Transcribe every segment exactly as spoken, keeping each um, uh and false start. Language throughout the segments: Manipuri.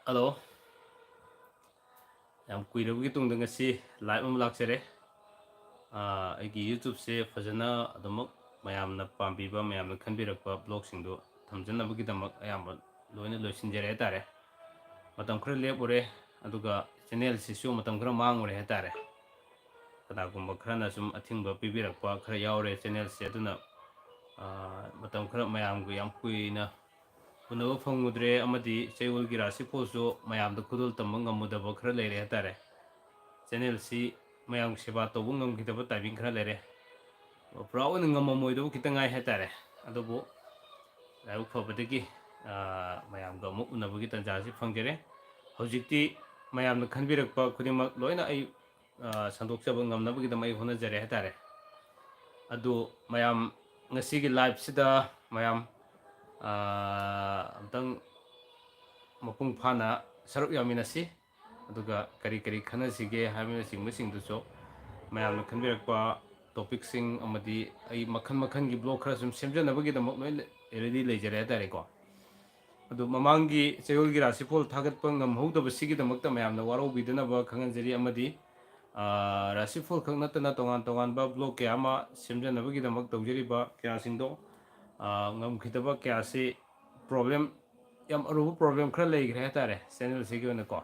ꯍꯜꯂꯣ, ꯌꯥꯝ ꯀꯨꯏꯔꯕꯒꯤ ꯇꯨꯡꯗ ꯉꯁꯤ ꯂꯥꯏꯚ ꯑꯃ ꯂꯥꯛꯆꯔꯦ꯫ ꯑꯥ, ꯑꯩꯒꯤ ꯌꯨꯇ꯭ꯌꯨꯕꯁꯦ ꯐꯖꯅ ꯑꯗꯨꯃꯛ ꯃꯌꯥꯝꯅ ꯄꯥꯝꯕꯤꯕ, ꯃꯌꯥꯝꯅ ꯈꯟꯕꯤꯔꯛꯄ ꯕ꯭ꯂꯣꯒꯁꯤꯡꯗꯨ ꯊꯝꯖꯅꯕꯒꯤꯗꯃꯛ ꯑꯌꯥꯝꯕ ꯂꯣꯏꯅ ꯂꯣꯏꯁꯤꯟꯖꯔꯦ ꯍꯥꯏꯇꯥꯔꯦ꯫ ꯃꯇꯝ ꯈꯔ ꯂꯦꯞꯄꯨꯔꯦ, ꯑꯗꯨꯒ ꯆꯦꯅꯦꯜꯁꯤꯁꯨ ꯃꯇꯝ ꯈꯔ ꯃꯥꯡꯉꯨꯔꯦ ꯍꯥꯏꯇꯥꯔꯦ꯫ ꯀꯅꯥꯒꯨꯝꯕ ꯈꯔꯅ ꯁꯨꯝ ꯑꯊꯤꯡꯕ ꯄꯤꯕꯤꯔꯛꯄ ꯈꯔ ꯌꯥꯎꯔꯦ ꯆꯦꯅꯦꯜꯁꯦ꯫ ꯑꯗꯨꯅ, ꯑꯥ, ꯃꯇꯝ ꯈꯔ ꯃꯌꯥꯝꯒ ꯌꯥꯝ ꯀꯨꯏꯅ ꯎꯅꯕ ꯐꯪꯉꯨꯗ꯭ꯔꯦ, ꯑꯃꯗꯤ ꯆꯌꯣꯜꯒꯤ ꯔꯥꯁꯤꯐꯣꯜꯁꯨ ꯃꯌꯥꯝꯗ ꯈꯨꯗꯣꯜ ꯇꯝꯕ ꯉꯝꯃꯨꯗꯕ ꯈꯔ ꯂꯩꯔꯦ ꯍꯥꯏꯇꯥꯔꯦ꯫ ꯆꯦꯅꯦꯜꯁꯤ ꯃꯌꯥꯝꯒꯤ ꯁꯦꯕꯥ ꯇꯧꯕ ꯉꯝꯈꯤꯗꯕ ꯇꯥꯏꯃꯤꯡ ꯈꯔ ꯂꯩꯔꯦ꯫ ꯄꯨꯔꯥ ꯑꯣꯏꯅ ꯉꯝꯃꯝꯃꯣꯏꯗꯕ ꯈꯤꯇꯪ ꯉꯥꯏ ꯍꯥꯏꯇꯥꯔꯦ꯫ ꯑꯗꯨꯕꯨ ꯂꯥꯏꯕꯛ ꯐꯕꯗꯒꯤ, ꯑꯥ, ꯃꯌꯥꯝꯒ ꯑꯃꯨꯛ ꯎꯅꯕꯒꯤ ꯇꯥꯟꯖꯥꯁꯤ ꯐꯪꯖꯔꯦ꯫ ꯍꯧꯖꯤꯛꯇꯤ ꯃꯌꯥꯝꯅ ꯈꯟꯕꯤꯔꯛꯄ ꯈꯨꯗꯤꯡꯃꯛ ꯂꯣꯏꯅ ꯑꯩ, ꯑꯥ, ꯁꯟꯗꯣꯛꯆꯕ ꯉꯝꯅꯕꯒꯤꯗꯃꯛ ꯑꯩ ꯍꯣꯠꯅꯖꯔꯦ ꯍꯥꯏꯇꯥꯔꯦ꯫ ꯑꯗꯨ ꯃꯌꯥꯝ ꯉꯁꯤꯒꯤ ꯂꯥꯏꯚꯁꯤꯗ ꯃꯌꯥꯝ, ꯑꯥ, ꯑꯝꯇꯪ ꯃꯄꯨꯡ ꯐꯥꯅ ꯁꯔꯨꯛ ꯌꯥꯃꯤꯟꯅꯁꯤ꯫ ꯑꯗꯨꯒ ꯀꯔꯤ ꯀꯔꯤ ꯈꯟꯅꯁꯤꯒꯦ ꯍꯥꯏꯕꯅꯆꯤꯡꯕꯁꯤꯡꯗꯨꯁꯨ ꯃꯌꯥꯝꯅ ꯈꯟꯕꯤꯔꯛꯄ ꯇꯣꯄꯤꯛꯁꯤꯡ ꯑꯃꯗꯤ ꯑꯩ ꯃꯈꯜ ꯃꯈꯜꯒꯤ ꯕ꯭ꯂꯣꯒ ꯈꯔ ꯁꯨꯝ ꯁꯦꯝꯖꯅꯕꯒꯤꯗꯃꯛ ꯂꯣꯏ ꯔꯦꯗꯤ ꯂꯩꯖꯔꯦ ꯍꯥꯏꯇꯥꯔꯦꯀꯣ꯫ ꯑꯗꯨ ꯃꯃꯥꯡꯒꯤ ꯆꯌꯣꯜꯒꯤ ꯔꯥꯁꯤꯐꯣꯜ ꯊꯥꯒꯠꯄ ꯉꯝꯍꯧꯗꯕꯁꯤꯒꯤꯗꯃꯛꯇ ꯃꯌꯥꯝꯅ ꯋꯥꯔꯧꯕꯤꯗꯅꯕ ꯈꯪꯍꯟꯖꯔꯤ꯫ ꯑꯃꯗꯤ, ꯑꯥ, ꯔꯥꯁꯤꯐꯣꯜ ꯈꯛ ꯅꯠꯇꯅ ꯇꯣꯉꯥꯟ ꯇꯣꯉꯥꯟꯕ ꯕ꯭ꯂꯣꯒ ꯀꯌꯥ ꯑꯃ ꯁꯦꯝꯖꯅꯕꯒꯤꯗꯃꯛ ꯇꯧꯖꯔꯤꯕ ꯀꯌꯥꯁꯤꯡꯗꯣ, ꯑꯥ, ꯉꯝꯈꯤꯗꯕ ꯀꯌꯥꯁꯤ ꯄ꯭ꯔꯣꯕ꯭ꯂꯦꯝ, ꯌꯥꯝ ꯑꯔꯨꯕ ꯄ꯭ꯔꯣꯕ꯭ꯂꯦꯝ ꯈꯔ ꯂꯩꯈ꯭ꯔꯦ ꯍꯥꯏꯇꯥꯔꯦ ꯆꯦꯅꯦꯜꯁꯤꯒꯤ ꯑꯣꯏꯅꯀꯣ꯫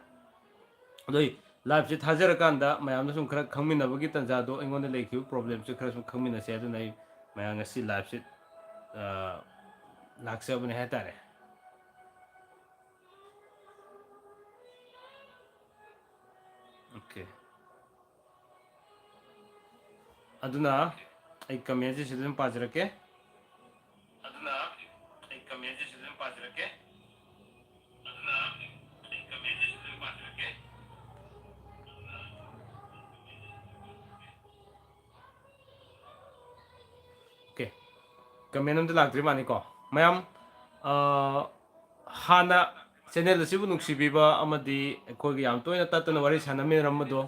ꯑꯗꯣ ꯑꯩ ꯂꯥꯏꯚꯁꯦ ꯊꯥꯖꯔꯀꯥꯟꯗ ꯃꯌꯥꯝꯗ ꯁꯨꯝ ꯈꯔ ꯈꯪꯃꯤꯟꯅꯕꯒꯤ ꯇꯥꯟꯖꯥꯗꯣ, ꯑꯩꯉꯣꯟꯗ ꯂꯩꯈꯤꯕ ꯄ꯭ꯔꯣꯕ꯭ꯂꯦꯝꯁꯦ ꯈꯔ ꯁꯨꯝ ꯈꯪꯃꯤꯟꯅꯁꯦ꯫ ꯑꯗꯨꯅ ꯑꯩ ꯃꯌꯥꯝ ꯉꯁꯤ ꯂꯥꯏꯚꯁꯦ, ꯑꯥ, ꯂꯥꯛꯆꯕꯅꯦ ꯍꯥꯏꯇꯥꯔꯦ꯫ ꯑꯣꯀꯦ꯫ ꯑꯗꯨꯅ ꯑꯩ ꯀꯃꯦꯟꯁꯦ ꯁꯤꯗ ꯑꯗꯨꯝ ꯄꯥꯖꯔꯛꯀꯦ꯫ ꯑꯗꯨꯅ ꯑꯩ ꯀꯃꯦꯟꯁꯦ ꯁꯤꯗ ꯑꯗꯨꯝ ꯄꯥꯖꯔꯛꯀꯦ꯫ ꯑꯗꯨꯅ ꯑꯩ ꯀꯃꯦꯟꯁꯦ ꯁꯤꯗ ꯑꯗꯨꯝ ꯄꯥꯖꯔꯛꯀꯦ꯫ ꯑꯣꯀꯦ꯫ ꯀꯃꯦꯟ ꯑꯝꯇ ꯂꯥꯛꯇ꯭ꯔꯤ ꯃꯥꯅꯤꯀꯣ꯫ ꯃꯌꯥꯝ, ꯑꯥ, ꯍꯥꯟꯅ ꯆꯦꯅꯦꯜ ꯑꯁꯤꯕꯨ ꯅꯨꯡꯁꯤꯕꯤꯕ ꯑꯃꯗꯤ ꯑꯩꯈꯣꯏꯒ ꯌꯥꯝ ꯇꯣꯏꯅ ꯇꯠꯇꯅ ꯋꯥꯔꯤ ꯁꯥꯟꯅꯃꯤꯟꯅꯔꯝꯕꯗꯣ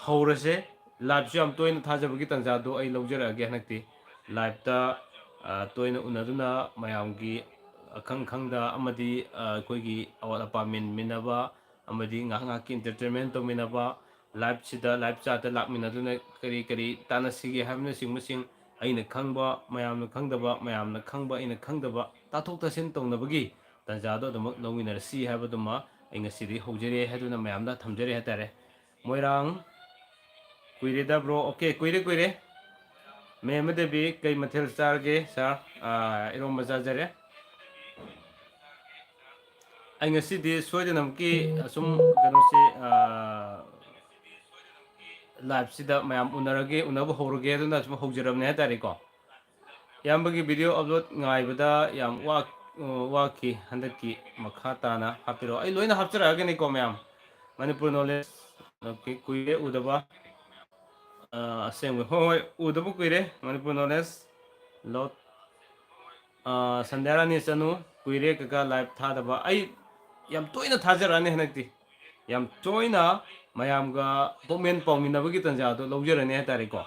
ꯍꯧꯔꯁꯦ꯫ ꯂꯥꯏꯚꯁꯨ ꯌꯥꯝ ꯇꯣꯏꯅ ꯊꯥꯖꯕꯒꯤ ꯇꯥꯟꯖꯥꯗꯣ ꯑꯩ ꯂꯧꯖꯔꯛꯑꯒꯦ ꯍꯟꯗꯛꯇꯤ꯫ ꯂꯥꯏꯚꯇ, ꯑꯥ, ꯇꯣꯏꯅ ꯎꯅꯗꯨꯅ ꯃꯌꯥꯝꯒꯤ ꯑꯈꯪ ꯈꯪꯗ ꯑꯃꯗꯤ ꯑꯩꯈꯣꯏꯒꯤ ꯑꯋꯥꯠ ꯑꯄꯥ ꯃꯦꯟꯃꯤꯟꯅꯕ ꯑꯃꯗꯤ ꯉꯥꯏꯍꯥꯛ ꯉꯥꯏꯍꯥꯛꯀꯤ entertainment ꯇꯧꯃꯤꯟꯅꯕ, live ꯁꯤꯗ live chat ꯇ ꯂꯥꯛꯃꯤꯟꯅꯗꯨꯅ ꯀꯔꯤ ꯀꯔꯤ ꯇꯥꯟꯅꯁꯤꯒꯦ ꯍꯥꯏꯕꯅꯆꯤꯡꯕꯁꯤꯡ, ꯑꯩꯅ ꯈꯪꯕ ꯃꯌꯥꯝꯅ ꯈꯪꯗꯕ, ꯃꯌꯥꯝꯅ ꯈꯪꯕ ꯑꯩꯅ ꯈꯪꯗꯕ ꯇꯥꯊꯣꯛ ꯇꯥꯁꯤꯟ ꯇꯧꯅꯕꯒꯤ ꯇꯥꯟꯖꯥꯗꯣ ꯑꯗꯨꯃꯛ ꯂꯧꯃꯤꯟꯅꯔꯁꯤ ꯍꯥꯏꯕꯗꯨꯃ ꯑꯩ ꯉꯁꯤꯗꯤ ꯍꯧꯖꯔꯦ ꯍꯥꯏꯗꯨꯅ ꯃꯌꯥꯝꯗ ꯊꯝꯖꯔꯤ ꯍꯥꯏꯇꯥꯔꯦ꯫ ꯃꯣꯏꯔꯥꯡ, ꯀꯨꯏꯔꯦꯗ bro꯫ Okay, ꯀꯨꯏꯔꯦ ꯀꯨꯏꯔꯦ꯫ ꯃꯦꯝꯃ ꯗꯦꯕꯤ, ꯀꯩ ꯃꯊꯦꯜ ꯆꯥꯔꯒꯦ sir? ꯑꯥ, ꯏꯔꯣꯝꯕ ꯆꯥꯖꯔꯦ꯫ ꯑꯩ ꯉꯁꯤꯗꯤ ꯁꯣꯏꯗꯅꯃꯛꯀꯤ ꯑꯁꯨꯝ ꯀꯩꯅꯣꯁꯤ, ꯑꯥ, live ꯁꯤꯗ ꯃꯌꯥꯝ ꯎꯅꯔꯒꯦ, ꯎꯅꯕ ꯍꯧꯔꯒꯦ ꯑꯗꯨꯅ ꯑꯁꯨꯝ ꯍꯧꯖꯔꯕꯅꯦ ꯍꯥꯏꯇꯥꯔꯦꯀꯣ꯫ ꯏꯌꯥꯝꯕꯒꯤ video upload ꯉꯥꯏꯕꯗ ꯌꯥꯝ ꯋꯥ-, ꯋꯥꯈꯤ꯫ ꯍꯟꯗꯛꯀꯤ ꯃꯈꯥ ꯇꯥꯅ ꯍꯥꯞꯄꯤꯔꯛꯑꯣ꯫ ꯑꯩ ꯂꯣꯏꯅ ꯍꯥꯞꯆꯔꯛꯑꯒꯅꯤꯀꯣ ꯃꯌꯥꯝ꯫ ꯃꯅꯤꯄꯨꯔ knowledge꯫ Okay, ꯀꯨꯏꯔꯦ ꯎꯗꯕ꯫ ꯑꯥ, ꯑꯁꯦꯡꯕ꯫ ꯍꯣꯏ, ꯍꯣꯏ, ꯎꯗꯕ ꯀꯨꯏꯔꯦ꯫ ꯃꯅꯤꯄꯨꯔ knowledge꯫ Lot꯫ ꯑꯥ, ꯁꯟꯙ꯭ꯌꯥꯔꯥꯅꯤ ꯆꯅꯨ, ꯀꯨꯏꯔꯦ ꯀꯀꯥ live ꯊꯥꯗꯕ꯫ ꯑꯩ ꯌꯥꯝ ꯇꯣꯏꯅ ꯊꯥꯖꯔꯛꯑꯅꯤ ꯍꯟꯗꯛꯇꯤ꯫ ꯌꯥꯝ ꯇꯣꯏꯅ ꯃꯌꯥꯝꯒ ꯄꯥꯎꯃꯦꯟ ꯄꯥꯎꯃꯤꯟꯅꯕꯒꯤ ꯇꯥꯟꯖꯥꯗꯣ ꯂꯧꯖꯔꯅꯤ ꯍꯥꯏꯇꯥꯔꯦꯀꯣ꯫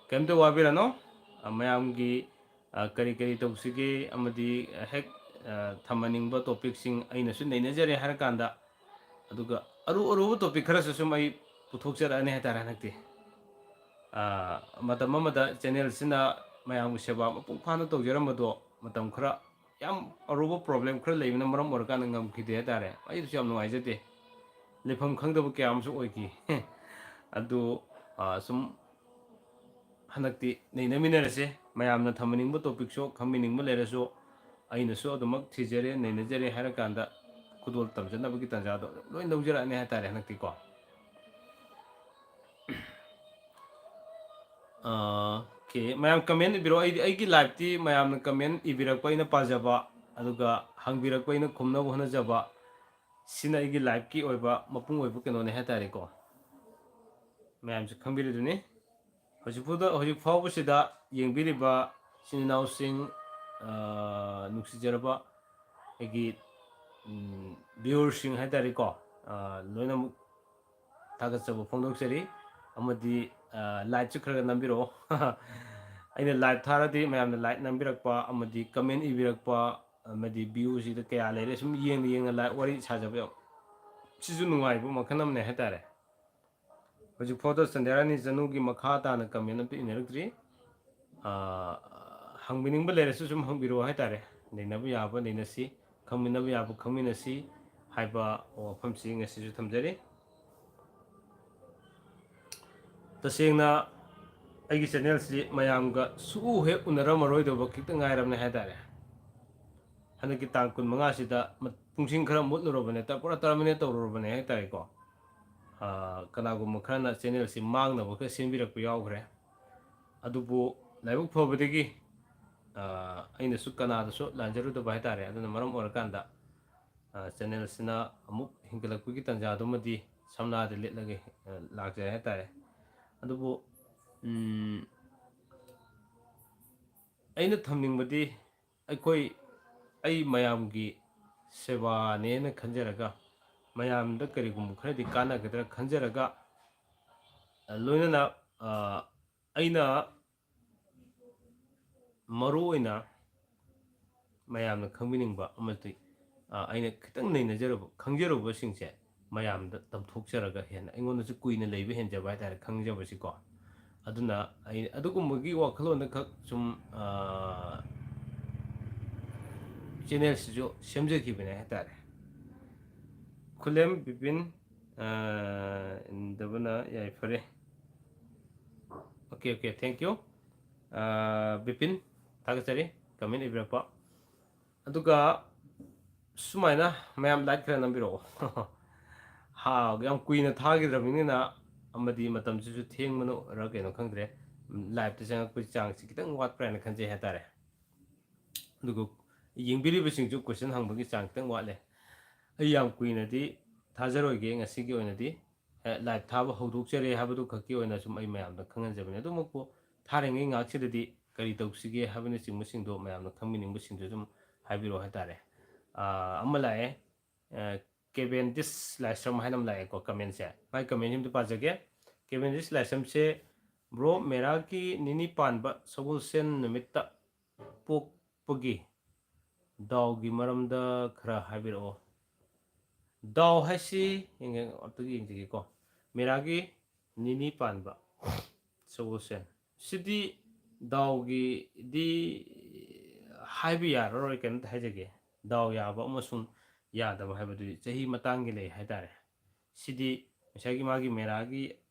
ꯀꯩꯝꯇ ꯋꯥꯕꯤꯔꯅꯨ꯫ ꯑ, ꯃꯌꯥꯝꯒꯤ, ꯑ, ꯀꯔꯤ ꯀꯔꯤ ꯇꯧꯁꯤꯒꯦ ꯑꯃꯗꯤ ꯍꯦꯛ, ꯑ, ꯊꯝꯍꯟꯅꯤꯡꯕ topic ꯁꯤꯡ ꯑꯩꯅꯁꯨ ꯅꯩꯅꯖꯔꯦ ꯍꯥꯏꯔꯀꯥꯟꯗ, ꯑꯗꯨꯒ ꯑꯔꯨ ꯑꯔꯨꯕ topic ꯈꯔꯁꯨ ꯁꯨꯝ ꯑꯩ ꯄꯨꯊꯣꯛꯆꯔꯛꯑꯅꯤ ꯍꯥꯏꯇꯥꯔꯦ ꯍꯟꯗꯛꯇꯤ꯫ ꯑ, ꯃꯇꯝ ꯑꯃꯗ channel ꯁꯤꯅ ꯃꯌꯥꯝꯒꯤ ꯁꯦꯕꯥ ꯃꯄꯨꯡ ꯐꯥꯅ ꯇꯧꯖꯔꯝꯕꯗꯣ ꯃꯇꯝ ꯈꯔ ꯌꯥꯝ ꯑꯔꯨꯕ problem ꯈꯔ ꯂꯩꯕꯅ ꯃꯔꯝ ꯑꯣꯏꯔꯀꯥꯟꯗ ꯉꯝꯈꯤꯗꯦ ꯍꯥꯏꯇꯥꯔꯦ꯫ ꯑꯩꯁꯨ ꯌꯥꯝ ꯅꯨꯡꯉꯥꯏꯖꯗꯦ꯫ ꯂꯩꯐꯝ ꯈꯪꯗꯕ ꯀꯌꯥ ꯑꯃꯁꯨ ꯑꯣꯏꯈꯤ꯫ ꯑꯗꯨ, ꯑ, ꯁꯨꯝ ꯍꯟꯗꯛꯇꯤ ꯅꯩꯅꯃꯤꯟꯅꯔꯁꯦ꯫ ꯃꯌꯥꯝꯅ ꯊꯝꯍꯟꯅꯤꯡꯕ topic ꯁꯨ, ꯈꯪꯕꯤꯅꯤꯡꯕ ꯂꯩꯔꯁꯨ, ꯑꯩꯅꯁꯨ ꯑꯗꯨꯃꯛ ꯊꯤꯖꯔꯦ, ꯅꯩꯅꯖꯔꯦ ꯍꯥꯏꯔꯀꯥꯟꯗ ꯈꯨꯗꯣꯜ ꯇꯝꯖꯅꯕꯒꯤ ꯇꯥꯟꯖꯥꯗꯣ ꯂꯣꯏ ꯂꯧꯖꯔꯛꯑꯅꯤ ꯍꯥꯏꯇꯥꯔꯦ ꯍꯟꯗꯛꯇꯤꯀꯣ꯫ ꯑ, okay, ꯃꯌꯥꯝ comment ꯏꯕꯤꯔꯣ꯫ ꯑꯩꯗꯤ ꯑꯩꯒꯤ live ꯇꯤ ꯃꯌꯥꯝꯅ comment ꯏꯕꯤꯔꯛꯄ ꯑꯩꯅ ꯄꯥꯖꯕ, ꯑꯗꯨꯒ ꯍꯪꯕꯤꯔꯛꯄ ꯑꯩꯅ ꯈꯨꯝꯅꯕ ꯍꯣꯠꯅꯖꯕ, ꯁꯤꯅ ꯑꯩꯒꯤ live ꯀꯤ ꯑꯣꯏꯕ ꯃꯄꯨꯡ ꯑꯣꯏꯕ ꯀꯩꯅꯣꯅꯦ ꯍꯥꯏꯇꯥꯔꯦꯀꯣ꯫ ꯃꯌꯥꯝꯁꯨ ꯈꯪꯕꯤꯔꯤꯗꯨꯅꯤ꯫ ꯍꯧꯖꯤꯛ ꯐꯥꯎꯗ, ꯍꯧꯖꯤꯛ ꯐꯥꯎꯕꯁꯤꯗ ꯌꯦꯡꯕꯤꯔꯤꯕ ꯏꯆꯤꯟ ꯏꯅꯥꯎꯁꯤꯡ, ꯑ, ꯅꯨꯡꯁꯤꯖꯔꯕ ꯑꯩꯒꯤ, ꯎꯝ, viewer ꯁꯤꯡ ꯍꯥꯏꯇꯥꯔꯦꯀꯣ, ꯑ, ꯂꯣꯏꯅꯃꯛ ꯊꯥꯒꯠꯆꯕ ꯐꯣꯡꯗꯣꯛꯆꯔꯤ꯫ ꯑꯃꯗꯤ, ꯑ, like ꯁꯨ ꯈꯔ ꯈꯔ ꯅꯝꯕꯤꯔꯛꯑꯣ꯫ ꯑꯩꯅ live ꯊꯥꯔꯗꯤ ꯃꯌꯥꯝꯅ like ꯅꯝꯕꯤꯔꯛꯄ ꯑꯃꯗꯤ comment ꯏꯕꯤꯔꯛꯄ ꯑꯃꯗꯤ view ꯁꯤꯗ ꯀꯌꯥ ꯂꯩꯔꯦ ꯁꯨꯝ ꯌꯦꯡꯅ ꯌꯦꯡꯅ live ꯋꯥꯔꯤ ꯁꯥꯖꯕ ꯌꯥꯎ-, ꯁꯤꯁꯨ ꯅꯨꯡꯉꯥꯏꯕ ꯃꯈꯜ ꯑꯃꯅꯦ ꯍꯥꯏꯇꯥꯔꯦ꯫ ꯍꯧꯖꯤꯛ ꯐꯥꯎꯗ ꯁꯟꯙ꯭ꯌꯥꯔꯥꯅꯤ ꯆꯅꯨꯒꯤ ꯃꯈꯥ ꯇꯥꯅ comment ꯑꯝꯇ ꯏꯅꯔꯛꯇ꯭ꯔꯤ꯫ ꯑꯥ, ꯍꯪꯕꯤꯅꯤꯡꯕ ꯂꯩꯔꯁꯨ ꯁꯨꯝ ꯍꯪꯕꯤꯔꯛꯑꯣ ꯍꯥꯏꯇꯥꯔꯦ꯫ ꯅꯩꯅꯕ ꯌꯥꯕ ꯅꯩꯅꯁꯤ, ꯈꯪꯃꯤꯟꯅꯕ ꯌꯥꯕ ꯈꯪꯃꯤꯟꯅꯁꯤ ꯍꯥꯏꯕ ꯋꯥꯐꯝꯁꯤ ꯉꯁꯤꯁꯨ ꯊꯝꯖꯔꯤ꯫ ꯇꯁꯦꯡꯅ ꯑꯩꯒꯤ channel ꯁꯤ ꯃꯌꯥꯝꯒ ꯁꯨꯛꯎ ꯍꯦꯛ ꯎꯅꯔꯝꯃꯔꯣꯏꯗꯧꯕ ꯈꯤꯇꯪ ꯉꯥꯏꯔꯕꯅꯦ ꯍꯥꯏꯇꯥꯔꯦ꯫ ꯍꯟꯗꯛꯀꯤ ꯇꯥꯡ ꯀꯨꯟꯃꯉꯥꯁꯤꯗ ꯃ-, ꯄꯨꯡꯁꯤꯡ ꯈꯔ ꯃꯨꯠꯂꯨꯔꯕꯅꯦ, ꯇ-, ꯄꯨꯔꯥ terminate ꯇꯧꯔꯨꯔꯕꯅꯦ ꯍꯥꯏꯇꯥꯔꯦꯀꯣ꯫ ꯑꯥ, ꯀꯅꯥꯒꯨꯝꯕ ꯈꯔꯅ channel ꯁꯤ ꯃꯥꯡꯅꯕ ꯈꯔ ꯁꯦꯝꯕꯤꯔꯛꯄ ꯌꯥꯎꯈ꯭ꯔꯦ꯫ ꯑꯗꯨꯕꯨ ꯂꯥꯏꯕꯛ ꯐꯕꯗꯒꯤ, ꯑꯥ, ꯑꯩꯅꯁꯨ ꯀꯅꯥꯗꯁꯨ ꯂꯥꯟꯖꯔꯨꯗꯕ ꯍꯥꯏꯇꯥꯔꯦ꯫ ꯑꯗꯨꯅ ꯃꯔꯝ ꯑꯣꯏꯔꯀꯥꯟꯗ, ꯑꯥ, channel ꯁꯤꯅ ꯑꯃꯨꯛ ꯍꯤꯡꯒꯠꯂꯛꯄꯒꯤ ꯇꯥꯟꯖꯥꯗꯨꯃꯗꯤ ꯁꯝꯅꯥꯗ ꯂꯦꯠꯂꯒ, ꯑꯥ, ꯂꯥꯛꯆꯔꯦ ꯍꯥꯏꯇꯥꯔꯦ꯫ ꯑꯗꯨꯕꯨ, ꯎꯝ, ꯑꯩꯅ ꯊꯝꯅꯤꯡꯕꯗꯤ ꯑꯩꯈꯣꯏ, ꯑꯩ ꯃꯌꯥꯝꯒꯤ ꯁꯦꯕꯥꯅꯦꯅ ꯈꯟꯖꯔꯒ, ꯃꯌꯥꯝꯗ ꯀꯔꯤꯒꯨꯝꯕ ꯈꯔꯗꯤ ꯀꯥꯟꯅꯒꯗ꯭ꯔꯥ ꯈꯟꯖꯔꯒ, ꯑ, ꯂꯣꯏꯅꯅ, ꯑ, ꯑꯩꯅ ꯃꯔꯨ ꯑꯣꯏꯅ ꯃꯌꯥꯝꯅ ꯈꯪꯕꯤꯅꯤꯡꯕ ꯑꯃꯗꯤ, ꯑ, ꯑꯩꯅ ꯈꯤꯇꯪ ꯅꯩꯅꯖꯔꯨꯕ, ꯈꯪꯖꯔꯨꯕꯁꯤꯡꯁꯦ ꯃꯌꯥꯝꯗ ꯇꯝꯊꯣꯛꯆꯔꯒ ꯍꯦꯟꯅ ꯑꯩꯉꯣꯟꯗꯁꯨ ꯀꯨꯏꯅ ꯂꯩꯕ ꯍꯦꯟꯖꯕ ꯍꯥꯏꯇꯥꯔꯦ, ꯈꯪꯖꯕꯁꯤꯀꯣ꯫ ꯑꯗꯨꯅ ꯑꯩ ꯑꯗꯨꯒꯨꯝꯕꯒꯤ ꯋꯥꯈꯜꯂꯣꯟꯗ ꯈꯛ ꯁꯨꯝ, ꯑ, channel ꯁꯤꯁꯨ ꯁꯦꯝꯖꯈꯤꯕꯅꯦ ꯍꯥꯏꯇꯥꯔꯦ꯫ ꯈꯨꯂꯦꯝ ꯕꯤꯄꯤꯟ, ꯑ, ꯏꯟꯗꯕꯅ ꯌꯥꯏꯐꯔꯦ꯫ Okay, okay, thank you꯫ ꯑ, ꯕꯤꯄꯤꯟ, ꯊꯥꯒꯠꯆꯔꯤ comment ꯏꯕꯤꯔꯛꯄ꯫ ꯑꯗꯨꯒ ꯁꯨꯃꯥꯏꯅ ꯃꯌꯥꯝ like ꯈꯔ ꯅꯝꯕꯤꯔꯛꯑꯣ꯫ ꯍꯥ, ꯌꯥꯝ ꯀꯨꯏꯅ ꯊꯥꯈꯤꯗ꯭ꯔꯕꯅꯤꯅ ꯑꯃꯗꯤ ꯃꯇꯝꯁꯤꯁꯨ ꯊꯦꯡꯕꯅꯔ ꯀꯩꯅꯣ ꯈꯪꯗ꯭ꯔꯦ, live ꯇ ꯆꯪꯉꯛꯄꯒꯤ ꯆꯥꯡꯁꯤ ꯈꯤꯇꯪ ꯋꯥꯠꯄ꯭ꯔꯥ ꯍꯥꯏꯅ ꯈꯟꯖꯩ ꯍꯥꯏꯇꯥꯔꯦ꯫ ꯑꯗꯨꯒ ꯌꯦꯡꯕꯤꯔꯤꯕꯁꯤꯡꯁꯨ question ꯍꯪꯕꯒꯤ ꯆꯥꯡ ꯈꯤꯇꯪ ꯋꯥꯠꯂꯦ꯫ ꯑꯩ ꯌꯥꯝ ꯀꯨꯏꯅꯗꯤ ꯊꯥꯖꯔꯣꯏꯒꯦ ꯉꯁꯤꯒꯤ ꯑꯣꯏꯅꯗꯤ꯫ ꯑꯦ, live ꯊꯥꯕ ꯍꯧꯗꯣꯛꯆꯔꯦ ꯍꯥꯏꯕꯗꯨ ꯈꯛꯀꯤ ꯑꯣꯏꯅ ꯁꯨꯝ ꯑꯩ ꯃꯌꯥꯝꯗ ꯈꯪꯍꯟꯖꯕꯅꯤ꯫ ꯑꯗꯨꯃꯛꯄꯨ ꯊꯥꯔꯤꯉꯩ ꯉꯥꯏꯍꯥꯛꯁꯤꯗꯗꯤ ꯀꯔꯤ ꯇꯧꯁꯤꯒꯦ ꯍꯥꯏꯕꯅꯆꯤꯡꯕꯁꯤꯡꯗꯣ ꯃꯌꯥꯝꯅ ꯈꯪꯕꯤꯅꯤꯡꯕꯁꯤꯡꯗꯨ ꯑꯗꯨꯝ ꯍꯥꯏꯕꯤꯔꯛꯑꯣ ꯍꯥꯏꯇꯥꯔꯦ꯫ ꯑꯥ, ꯑꯃ ꯂꯥꯛꯑꯦ, ꯑꯥ, ꯀꯦꯕꯦꯟꯗꯤꯁ ꯂꯥꯏꯁ꯭ꯔꯝ ꯍꯥꯏꯅ ꯑꯃ ꯂꯥꯛꯑꯦꯀꯣ comment ꯁꯦ꯫ ꯃꯥꯏ comment ꯁꯤꯃꯗꯤ ꯄꯥꯖꯒꯦ꯫ ꯀꯦꯕꯦꯟꯗꯤꯁ ꯂꯥꯏꯁ꯭ꯔꯝꯁꯦ ꯕ꯭ꯔꯣ, ꯃꯦꯔꯥꯒꯤ ꯅꯤꯅꯤ ꯄꯥꯟꯕ ꯁꯒꯣꯜꯁꯦꯟ ꯅꯨꯃꯤꯠꯇ ꯄꯣꯛꯄꯒꯤ ꯗꯥꯎꯒꯤ ꯃꯔꯝꯗ ꯈꯔ ꯍꯥꯏꯕꯤꯔꯛꯑꯣ꯫ ꯗꯥꯎ ꯍꯥꯏꯁꯤ ꯌꯦꯡꯒꯦ, ꯑꯝꯇꯒ ꯌꯦꯡꯖꯒꯦꯀꯣ꯫ ꯃꯦꯔꯥꯒꯤ ꯅꯤꯅꯤ ꯄꯥꯟꯕ ꯁꯒꯣꯜꯁꯦꯟ ꯁꯤꯗꯤ ꯗꯥꯎꯒꯤꯗꯤ ꯍꯥꯏꯕ ꯌꯥꯔꯔꯣꯏ꯫ ꯀꯩꯅꯣꯝꯇ ꯍꯥꯏꯖꯒꯦ, ꯗꯥꯎ ꯌꯥꯕ ꯑꯃꯁꯨꯡ ꯌꯥꯗꯕ ꯍꯥꯏꯕꯗꯨꯗꯤ ꯆꯍꯤ ꯃꯇꯥꯡꯒꯤ ꯂꯩ ꯍꯥꯏꯇꯥꯔꯦ꯫ ꯁꯤꯗꯤ ꯉꯁꯥꯏꯒꯤ ꯃꯥꯒꯤ ꯃꯦꯔꯥꯒꯤ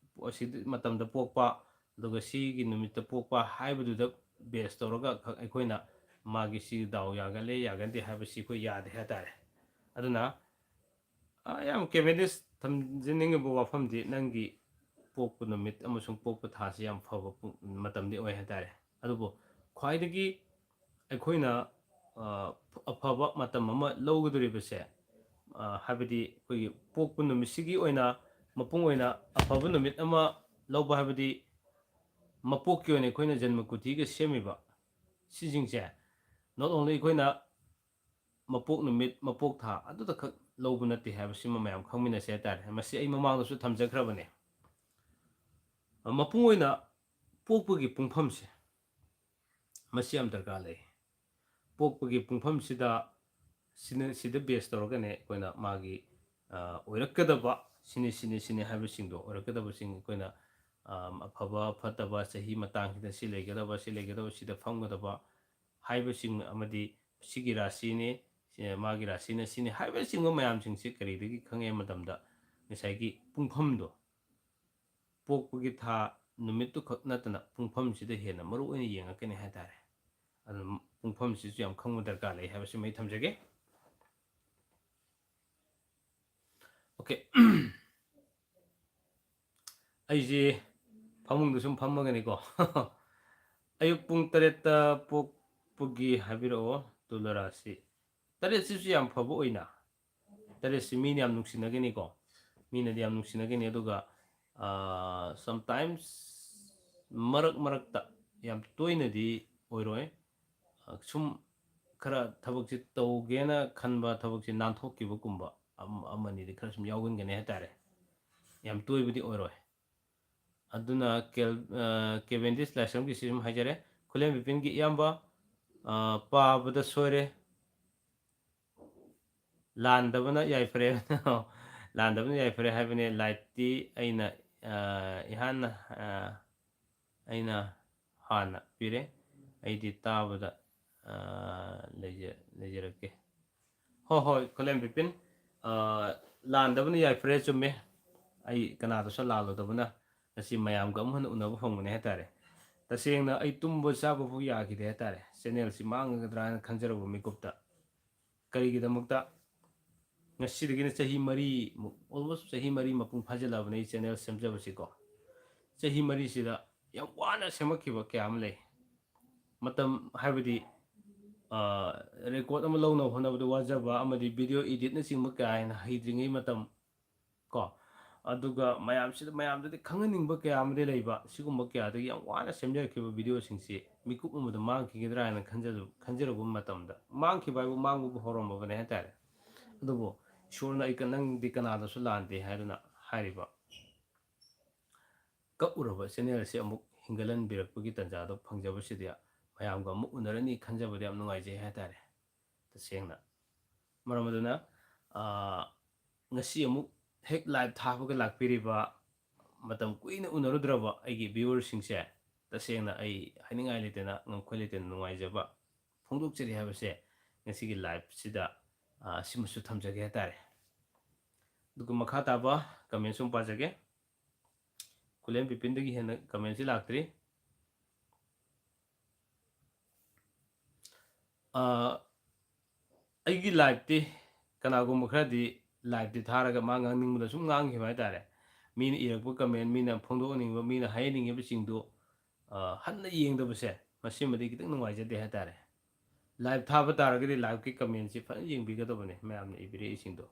ꯑꯁꯤ ꯃꯇꯝꯗ ꯄꯣꯛꯄ, ꯑꯗꯨꯒ ꯁꯤꯒꯤ ꯅꯨꯃꯤꯠꯇ ꯄꯣꯛꯄ ꯍꯥꯏꯕꯗꯨꯗ ꯕꯦꯁ ꯇꯧꯔꯒ ꯈꯛ ꯑꯩꯈꯣꯏꯅ ꯃꯥꯒꯤ ꯁꯤ ꯗꯥꯎ ꯌꯥꯒꯜꯂꯦ ꯌꯥꯒꯟꯗꯦ ꯍꯥꯏꯕꯁꯤ ꯑꯩꯈꯣꯏ ꯌꯥꯗꯦ ꯍꯥꯏꯇꯥꯔꯦ꯫ ꯑꯗꯨꯅ ꯌꯥꯝ ꯀꯦꯕꯤꯅꯦꯁ ꯊꯝꯖꯅꯤꯡꯉꯤꯕ ꯋꯥꯐꯝꯗꯤ, ꯅꯪꯒꯤ ꯄꯣꯛꯄ ꯅꯨꯃꯤꯠ ꯑꯃꯁꯨꯡ ꯄꯣꯛꯄ ꯊꯥꯁꯤ ꯌꯥꯝ ꯐꯕ ꯃꯇꯝꯗꯤ ꯑꯣꯏ ꯍꯥꯏꯇꯥꯔꯦ꯫ ꯑꯗꯨꯕꯨ ꯈ꯭ꯋꯥꯏꯗꯒꯤ ꯑꯩꯈꯣꯏꯅ ꯑꯐꯕ ꯃꯇꯝ ꯑꯃ ꯂꯧꯒꯗꯧꯔꯤꯕꯁꯦ, ꯍꯥꯏꯕꯗꯤ ꯑꯩꯈꯣꯏꯒꯤ ꯄꯣꯛꯄ ꯅꯨꯃꯤꯠꯁꯤꯒꯤ ꯑꯣꯏꯅ ꯃꯄꯨꯡ ꯑꯣꯏꯅ ꯑꯐꯕ ꯅꯨꯃꯤꯠ ꯑꯃ ꯂꯧꯕ ꯍꯥꯏꯕꯗꯤ ꯃꯄꯣꯛꯀꯤ ꯑꯣꯏꯅ ꯑꯩꯈꯣꯏꯅ ꯖꯟꯃ ꯀꯨꯊꯤꯒ ꯁꯦꯝꯃꯤꯕ ꯁꯤꯁꯤꯡꯁꯦ, not only ꯑꯩꯈꯣꯏꯅ ꯃꯄꯣꯛ ꯅꯨꯃꯤꯠ, ꯃꯄꯣꯛ ꯊꯥ ꯑꯗꯨꯗ ꯈꯛ ꯂꯧꯕ ꯅꯠꯇꯦ ꯍꯥꯏꯕꯁꯤꯃ ꯃꯌꯥꯝ ꯈꯪꯃꯤꯟꯅꯁꯦ ꯍꯥꯏꯇꯥꯔꯦ꯫ ꯃꯁꯤ ꯑꯩ ꯃꯃꯥꯡꯗꯁꯨ ꯊꯝꯖꯈ꯭ꯔꯕꯅꯦ꯫ ꯃꯄꯨꯡ ꯑꯣꯏꯅ ꯄꯣꯛꯄꯒꯤ ꯄꯨꯡꯐꯝꯁꯦ, ꯃꯁꯤ ꯌꯥꯝ ꯗꯔꯀꯥꯔ ꯂꯩ꯫ ꯄꯣꯛꯄꯒꯤ ꯄꯨꯡꯐꯝꯁꯤꯗ, ꯁꯤꯅ, ꯁꯤꯗ ꯕꯦꯁ ꯇꯧꯔꯒꯅꯦ ꯑꯩꯈꯣꯏꯅ ꯃꯥꯒꯤ ꯑꯣꯏꯔꯛꯀꯗꯕ ꯁꯤꯅꯤ, ꯁꯤꯅꯤ, ꯁꯤꯅꯤ ꯍꯥꯏꯕꯁꯤꯡꯗꯣ, ꯑꯣꯏꯔꯛꯀꯗꯕꯁꯤꯡ ꯑꯩꯈꯣꯏꯅ ꯑꯐꯕ ꯐꯠꯇꯕ, ꯆꯍꯤ ꯃꯇꯥꯡꯁꯤꯗ ꯁꯤ ꯂꯩꯒꯗꯕ, ꯁꯤ ꯂꯩꯒꯗꯕ, ꯁꯤꯗ ꯐꯝꯒꯗꯕ ꯍꯥꯏꯕꯁꯤꯡ, ꯑꯃꯗꯤ ꯁꯤꯒꯤ ꯔꯥꯁꯤꯅꯤ, ꯃꯥꯒꯤ ꯔꯥꯁꯤꯅ ꯁꯤꯅꯤ ꯍꯥꯏꯕꯅꯆꯤꯡꯕ ꯃꯌꯥꯝꯁꯤꯡꯁꯤ ꯀꯔꯤꯗꯒꯤ ꯈꯪꯉꯦ ꯍꯥꯏꯕ ꯃꯇꯝꯗ, ꯉꯁꯥꯏꯒꯤ ꯄꯨꯡꯐꯝꯗꯣ, ꯄꯣꯛꯄꯒꯤ ꯊꯥ ꯅꯨꯃꯤꯠꯇꯨ ꯈꯛ ꯅꯠꯇꯅ ꯄꯨꯡꯐꯝꯁꯤꯗ ꯍꯦꯟꯅ ꯃꯔꯨ ꯑꯣꯏꯅ ꯌꯦꯡꯉꯛꯀꯅꯤ ꯍꯥꯏꯇꯥꯔꯦ꯫ ꯑꯗꯨꯅ ꯄꯨꯡꯐꯝꯁꯤꯁꯨ ꯌꯥꯝ ꯈꯪꯕ ꯗꯔꯀꯥꯔ ꯂꯩ ꯍꯥꯏꯕꯁꯤꯃ ꯑꯩ ꯊꯝꯖꯒꯦ꯫ ꯑꯣꯀꯦ꯫ ꯑꯩꯁꯦ ꯐꯃꯨꯡꯗ ꯁꯨꯝ ꯐꯝꯃꯒꯅꯤꯀꯣ꯫ ꯑꯌꯨꯛ ꯄꯨꯡ ꯇꯔꯦꯠꯇ ꯄꯣꯛꯄꯒꯤ ꯍꯥꯏꯕꯤꯔꯛꯑꯣ, ꯇꯨꯂꯥ ꯔꯥꯁꯤ꯫ ꯇꯔꯦꯠꯁꯤꯁꯨ ꯌꯥꯝ ꯐꯕ ꯑꯣꯏꯅ, ꯇꯔꯦꯠꯁꯤ ꯃꯤꯅ ꯌꯥꯝ ꯅꯨꯡꯁꯤꯅꯒꯅꯤꯀꯣ, ꯃꯤꯅꯗꯤ ꯌꯥꯝ ꯅꯨꯡꯁꯤꯅꯒꯅꯤ꯫ ꯑꯗꯨꯒ sometimes, ꯃꯔꯛ ꯃꯔꯛꯇ, ꯌꯥꯝ ꯇꯣꯏꯅꯗꯤ ꯑꯣꯏꯔꯣꯏ, ꯁꯨꯝ ꯈꯔ ꯊꯕꯛꯁꯤ ꯇꯧꯒꯦꯅ ꯈꯟꯕ ꯊꯕꯛꯁꯤ ꯅꯥꯟꯊꯣꯛꯈꯤꯕꯒꯨꯝꯕ ꯑꯃꯅꯤꯗꯤ ꯈꯔ ꯁꯨꯝ ꯌꯥꯎꯒꯟꯒꯅꯤ ꯍꯥꯏꯇꯥꯔꯦ꯫ ꯌꯥꯝ ꯇꯣꯏꯕꯗꯤ ꯑꯣꯏꯔꯣꯏ꯫ ꯑꯗꯨꯅ ꯀꯦꯜ-, ꯑ, ꯀꯦꯕꯦꯟꯗꯤꯁ ꯂꯥꯏꯁ꯭ꯔꯝꯒꯤꯁꯤ ꯁꯨꯝ ꯍꯥꯏꯖꯔꯦ꯫ ꯈꯨꯂꯦꯝ ꯕꯤꯄꯤꯟꯒꯤ ꯏꯌꯥꯝꯕ, ꯑ, ꯄꯥꯕꯗ ꯁꯣꯏꯔꯦ꯫ ꯂꯥꯟꯗꯕꯅ ꯌꯥꯏꯐꯔꯦ꯫ ꯂꯥꯟꯗꯕꯅ ꯌꯥꯏꯐꯔꯦ ꯍꯥꯏꯕꯅꯦ꯫ Lightꯇꯤ ꯑꯩꯅ, ꯑ, ꯏꯍꯥꯟꯅ, ꯑ, ꯑꯩꯅ ꯍꯥꯟꯅ ꯄꯤꯔꯦ꯫ ꯑꯩꯗꯤ ꯇꯥꯕꯗ, ꯑ, ꯂꯩꯖ-, ꯂꯩꯖꯔꯛꯀꯦ꯫ ꯍꯣꯏ, ꯍꯣꯏ, ꯈꯨꯂꯦꯝ ꯕꯤꯄꯤꯟ, ꯑ, ꯂꯥꯟꯗꯕꯅ ꯌꯥꯏꯐꯔꯦ, ꯆꯨꯝꯃꯦ꯫ ꯑꯩ ꯀꯅꯥꯗꯁꯨ ꯂꯥꯜꯂꯨꯗꯕꯅ ꯉꯁꯤ ꯃꯌꯥꯝꯒ ꯑꯃꯨꯛ ꯍꯟꯅ ꯎꯅꯕ ꯐꯪꯕꯅꯦ ꯍꯥꯏꯇꯥꯔꯦ꯫ ꯇꯁꯦꯡꯅ ꯑꯩ ꯇꯨꯝꯕ ꯆꯥꯕ ꯐꯥꯎ ꯌꯥꯈꯤꯗꯦ ꯍꯥꯏꯇꯥꯔꯦ, channelꯁꯤ ꯃꯥꯡꯒꯗ꯭ꯔꯥ ꯍꯥꯏꯅ ꯈꯟꯖꯔꯨꯕ ꯃꯤꯀꯨꯞꯇ꯫ ꯀꯔꯤꯒꯤꯗꯃꯛꯇ? ꯉꯁꯤꯗꯒꯤꯅ ꯆꯍꯤ ꯃꯔꯤꯃꯨꯛ, almost ꯆꯍꯤ ꯃꯔꯤ ꯃꯄꯨꯡ ꯐꯥꯖꯤꯜꯂꯛꯑꯕꯅꯦ ꯑꯩ channel ꯁꯦꯝꯖꯕꯁꯤꯀꯣ꯫ ꯆꯍꯤ ꯃꯔꯤꯁꯤꯗ ꯌꯥꯝ ꯋꯥꯅ ꯁꯦꯝꯃꯛꯈꯤꯕ ꯀꯌꯥ ꯑꯃ ꯂꯩ꯫ ꯃꯇꯝ ꯍꯥꯏꯕꯗꯤ, ꯑ, record ꯑꯃ ꯂꯧꯅꯕ ꯍꯣꯠꯅꯕꯗ ꯋꯥꯖꯕ, ꯑꯃꯗꯤ video editꯅꯆꯤꯡꯕ ꯀꯌꯥ ꯍꯦꯟꯅ ꯍꯩꯇ꯭ꯔꯤꯉꯩ ꯃꯇꯝ ꯀꯣ, ꯑꯗꯨꯒ ꯃꯌꯥꯝꯁꯤꯗ, ꯃꯌꯥꯝꯗꯗꯤ ꯈꯪꯍꯟꯅꯤꯡꯕ ꯀꯌꯥ ꯑꯃꯗꯤ ꯂꯩꯕ, ꯁꯤꯒꯨꯝꯕ ꯀꯌꯥꯗꯒꯤ ꯌꯥꯝ ꯋꯥꯅ ꯁꯦꯝꯖꯔꯛꯈꯤꯕ videoꯁꯤꯡꯁꯤ ꯃꯤꯀꯨꯞ ꯑꯃꯗ ꯃꯥꯡꯈꯤꯒꯗ꯭ꯔꯥ ꯍꯥꯏꯅ ꯈꯟꯖ-, ꯈꯟꯖꯔꯨꯕ ꯃꯇꯝꯗ, ꯃꯥꯡꯈꯤꯕ ꯍꯥꯏꯕꯨ ꯃꯥꯡꯕꯕꯨ ꯍꯧꯔꯝꯃꯕꯅꯦ ꯍꯥꯏꯇꯥꯔꯦ꯫ ꯑꯗꯨꯕꯨ ꯏꯁꯣꯔꯅ ꯑꯩ ꯀ-, "ꯅꯪꯗꯤ ꯀꯅꯥꯗꯁꯨ ꯂꯥꯟꯗꯦ" ꯍꯥꯏꯗꯨꯅ ꯍꯥꯏꯔꯤꯕ ꯀꯛꯎꯔꯕ channelꯁꯦ ꯑꯃꯨꯛ ꯍꯤꯡꯒꯠꯍꯟꯕꯤꯔꯛꯄꯒꯤ ꯇꯥꯟꯖꯥꯗꯣ ꯐꯪꯖꯕꯁꯤꯗꯤ ꯃꯌꯥꯝꯒ ꯑꯃꯨꯛ ꯎꯅꯔꯅꯤ ꯈꯟꯖꯕꯗ ꯌꯥꯝ ꯅꯨꯡꯉꯥꯏꯖꯩ ꯍꯥꯏꯇꯥꯔꯦ, ꯇꯁꯦꯡꯅ꯫ ꯃꯔꯝ ꯑꯗꯨꯅ, ꯑ, ꯉꯁꯤ ꯑꯃꯨꯛ ꯍꯦꯛ live ꯊꯥꯕꯒ ꯂꯥꯛꯄꯤꯔꯤꯕ, ꯃꯇꯝ ꯀꯨꯏꯅ ꯎꯅꯔꯨꯗ꯭ꯔꯕ ꯑꯩꯒꯤ viewerꯁꯤꯡꯁꯦ ꯇꯁꯦꯡꯅ ꯑꯩ ꯍꯥꯏꯅꯤꯡꯉꯥꯏ ꯂꯩꯇꯅ, ꯉꯝꯈꯩ ꯂꯩꯇꯅ ꯅꯨꯡꯉꯥꯏꯖꯕ ꯐꯣꯡꯗꯣꯛꯆꯔꯤ ꯍꯥꯏꯕꯁꯦ ꯉꯁꯤꯒꯤ liveꯁꯤꯗ, ꯑ, ꯁꯤꯃꯁꯨ ꯊꯝꯖꯒꯦ ꯍꯥꯏꯇꯥꯔꯦ꯫ ꯑꯗꯨꯒ ꯃꯈꯥ ꯇꯥꯕ commentꯁꯨ ꯑꯃꯨꯛ ꯄꯥꯖꯒꯦ꯫ ꯈꯨꯂꯦꯝ ꯕꯤꯄꯤꯟꯗꯒꯤ ꯍꯦꯟꯅ commentꯁꯤ ꯂꯥꯛꯇ꯭ꯔꯤ꯫ ꯑ, ꯑꯩꯒꯤ liveꯇꯤ ꯀꯅꯥꯒꯨꯝꯕ ꯈꯔꯗꯤ liveꯇꯤ ꯊꯥꯔꯒ ꯃꯥ ꯉꯥꯡꯅꯤꯡꯕꯗ ꯁꯨꯝ ꯉꯥꯡꯈꯤꯕ ꯍꯥꯏꯇꯥꯔꯦ꯫ ꯃꯤꯅ ꯏꯔꯛꯄ comment, ꯃꯤꯅ ꯐꯣꯡꯗꯣꯛꯍꯟꯅꯤꯡꯕ, ꯃꯤꯅ ꯍꯥꯏꯍꯟꯅꯤꯡꯉꯤꯕꯁꯤꯡꯗꯨ, ꯑ, ꯍꯟꯅ ꯌꯦꯡꯗꯕꯁꯦ, ꯃꯁꯤꯃꯗꯤ ꯈꯤꯇꯪ ꯅꯨꯡꯉꯥꯏꯖꯗꯦ ꯍꯥꯏꯇꯥꯔꯦ꯫ Live ꯊꯥꯕ ꯇꯥꯔꯒꯗꯤ liveꯀꯤ commentꯁꯤ ꯐꯖꯅ ꯌꯦꯡꯕꯤꯒꯗꯕꯅꯤ, ꯃꯌꯥꯝꯅ ꯏꯕꯤꯔꯛꯏꯁꯤꯡꯗꯣ꯫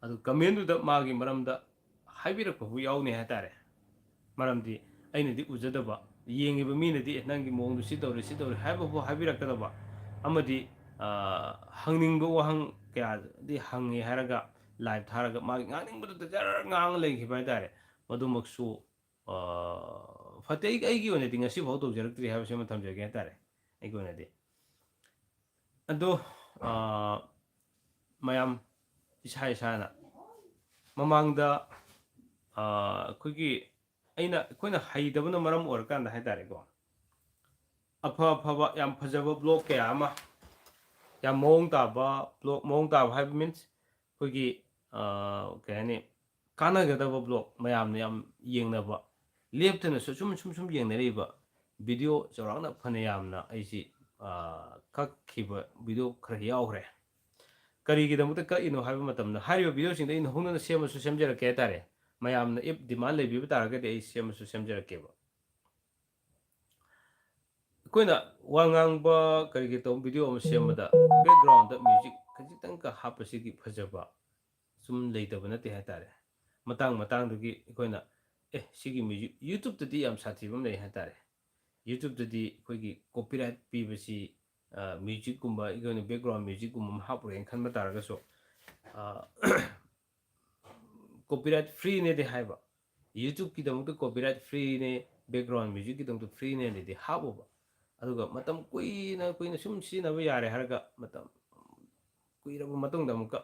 ꯑꯗꯨ commentꯗꯨꯗ ꯃꯥꯒꯤ ꯃꯔꯝꯗ ꯍꯥꯏꯕꯤꯔꯛꯄꯕꯨ ꯌꯥꯎꯅꯤ ꯍꯥꯏꯇꯥꯔꯦ꯫ ꯃꯔꯝꯗꯤ ꯑꯩꯅꯗꯤ ꯎꯖꯗꯕ, ꯌꯦꯡꯉꯤꯕ ꯃꯤꯅꯗꯤ, "ꯑꯦ, ꯅꯪꯒꯤ ꯃꯑꯣꯡꯗꯨ ꯁꯤ ꯇꯧꯔꯤ, ꯁꯤ ꯇꯧꯔꯤ" ꯍꯥꯏꯕꯕꯨ ꯍꯥꯏꯕꯤꯔꯛꯀꯗꯕ, ꯑꯃꯗꯤ, ꯑ, ꯍꯪꯅꯤꯡꯕ ꯋꯥꯍꯪ ꯀꯌꯥꯗꯤ ꯍꯪꯉꯦ ꯍꯥꯏꯔꯒ live ꯊꯥꯔꯒ ꯃꯥꯒꯤ ꯉꯥꯡꯅꯤꯡꯕꯗꯨꯗ ꯖꯔ ꯉꯥꯡꯉ ꯂꯩꯈꯤꯕ ꯍꯥꯏꯇꯥꯔꯦ꯫ ꯃꯗꯨꯃꯛꯁꯨ ꯐꯠꯇꯦ꯫ ꯑꯩ ꯑꯩꯒꯤ ꯑꯣꯏꯅꯗꯤ ꯉꯁꯤꯐꯥꯎ ꯇꯧꯖꯔꯛꯇ꯭ꯔꯤ ꯍꯥꯏꯕꯁꯤꯃ ꯊꯝꯖꯒꯦ ꯍꯥꯏꯇꯥꯔꯦ꯫ ꯑꯩꯒꯤ ꯑꯣꯏꯅꯗꯤ ꯑꯗꯣ ꯃꯌꯥꯝ ꯏꯁꯥ ꯏꯁꯥꯅ ꯃꯃꯥꯡꯗ ꯑꯩꯈꯣꯏꯒꯤ ꯑꯩꯅ ꯑꯩꯈꯣꯏꯅ ꯍꯩꯇꯕꯅ ꯃꯔꯝ ꯑꯣꯏꯔꯀꯥꯟꯗ ꯍꯥꯏꯇꯥꯔꯦꯀꯣ, ꯑꯐ ꯑꯐꯕ ꯌꯥꯝ ꯐꯖꯕ ꯕ꯭ꯂꯣꯛ ꯀꯌꯥ ꯑꯃ, ꯌꯥꯝ ꯃꯑꯣꯡ ꯇꯥꯕ ꯕ꯭ꯂꯣꯛ, ꯃꯑꯣꯡ ꯇꯥꯕ ꯍꯥꯏꯕ ꯃꯤꯟꯁ ꯑꯩꯈꯣꯏꯒꯤ ꯀꯩ ꯍꯥꯏꯅꯤ, ꯀꯥꯟꯅꯒꯗꯕ ꯕ꯭ꯂꯣꯛ, ꯃꯌꯥꯝꯅ ꯌꯥꯝ ꯌꯦꯡꯅꯕ, ꯂꯦꯞꯇꯅꯁꯨ ꯁꯨꯝ ꯁꯨꯝ ꯁꯨꯝ ꯌꯦꯡꯅꯔꯤꯕ ꯚꯤꯗꯤꯑꯣ ꯆꯥꯎꯔꯥꯛꯅ ꯐꯅꯌꯥꯝꯅ ꯑꯩꯁꯤ ꯀꯛꯈꯤꯕ ꯚꯤꯗꯤꯑꯣ ꯈꯔ ꯌꯥꯎꯈ꯭ꯔꯦ꯫ ꯀꯔꯤꯒꯤꯗꯃꯛꯇ ꯀꯛꯏꯅꯣ ꯍꯥꯏꯕ ꯃꯇꯝꯗ, ꯍꯥꯏꯔꯤꯕ ꯚꯤꯗꯤꯑꯣꯁꯤꯡꯗꯣ ꯑꯩꯅ ꯍꯧꯅꯅ ꯁꯦꯝꯃꯁꯨ ꯁꯦꯝꯖꯔꯛꯀꯦ ꯍꯥꯏꯇꯥꯔꯦ꯫ ꯃꯌꯥꯝꯅ if demand ꯂꯩꯕꯤꯕ ꯇꯥꯔꯒꯗꯤ ꯑꯩ ꯁꯦꯝꯃꯁꯨ ꯁꯦꯝꯖꯔꯛꯀꯦꯕ꯫ ꯑꯩꯈꯣꯏꯅ ꯋꯥ ꯉꯥꯡꯕ ꯀꯔꯤꯒꯤ ꯇꯧꯕ ꯚꯤꯗꯤꯑꯣ ꯑꯃ ꯁꯦꯝꯕꯗ ꯕꯦꯛꯒ꯭ꯔꯥꯎꯟꯗ ꯃ꯭ꯌꯨꯖꯤꯛ ꯈꯖꯤꯛꯇꯪꯒ ꯍꯥꯞꯄꯁꯤꯒꯤ ꯐꯖꯕ ꯁꯨꯝ ꯂꯩꯇꯕ ꯅꯠꯇꯦ ꯍꯥꯏꯇꯥꯔꯦ꯫ ꯃꯇꯥꯡ ꯃꯇꯥꯡꯗꯨꯒꯤ ꯑꯩꯈꯣꯏꯅ ꯑꯦ ꯁꯤꯒꯤ ꯃ꯭ꯌꯨꯖꯤꯛ, ꯌꯨꯇ꯭ꯌꯨꯕꯇꯗꯤ ꯌꯥꯝ ꯁꯥꯊꯤꯕ ꯑꯃ ꯂꯩ ꯍꯥꯏꯇꯥꯔꯦ꯫ ꯌꯨꯇ꯭ꯌꯨꯕꯇꯗꯤ ꯑꯩꯈꯣꯏꯒꯤ ꯀꯣꯄꯤꯔꯥꯏꯠ ꯄꯤꯕꯁꯤ ꯃ꯭ꯌꯨꯖꯤꯛꯀꯨꯝꯕ, ꯑꯩꯈꯣꯏꯅ ꯕꯦꯛꯒ꯭ꯔꯥꯎꯟ ꯃ꯭ꯌꯨꯖꯤꯛꯀꯨꯝꯕ ꯑꯃ ꯍꯥꯞꯄꯨꯔꯦꯅ ꯈꯟꯕ ꯇꯥꯔꯒꯁꯨ ꯀꯣꯄꯤꯔꯥꯏꯠ ꯐ꯭ꯔꯤꯅꯦꯗꯤ ꯍꯥꯏꯕ, ꯌꯨꯇ꯭ꯌꯨꯕꯀꯤꯗꯃꯛꯇ ꯀꯣꯄꯤꯔꯥꯏꯠ ꯐ꯭ꯔꯤꯅꯦ, ꯕꯦꯛꯒ꯭ꯔꯥꯎꯟ ꯃ꯭ꯌꯨꯖꯤꯛꯀꯤꯗꯃꯛꯇ ꯐ꯭ꯔꯤꯅꯦꯅꯗꯤ ꯍꯥꯞꯄꯨꯕ, ꯑꯗꯨꯒ ꯃꯇꯝ ꯀꯨꯏꯅ ꯀꯨꯏꯅ ꯁꯨꯝ ꯁꯤꯖꯤꯟꯅꯕ ꯌꯥꯔꯦ ꯍꯥꯏꯔꯒ ꯃꯇꯝ ꯀꯨꯏꯔꯕ ꯃꯇꯨꯡꯗ ꯑꯃꯨꯛꯀ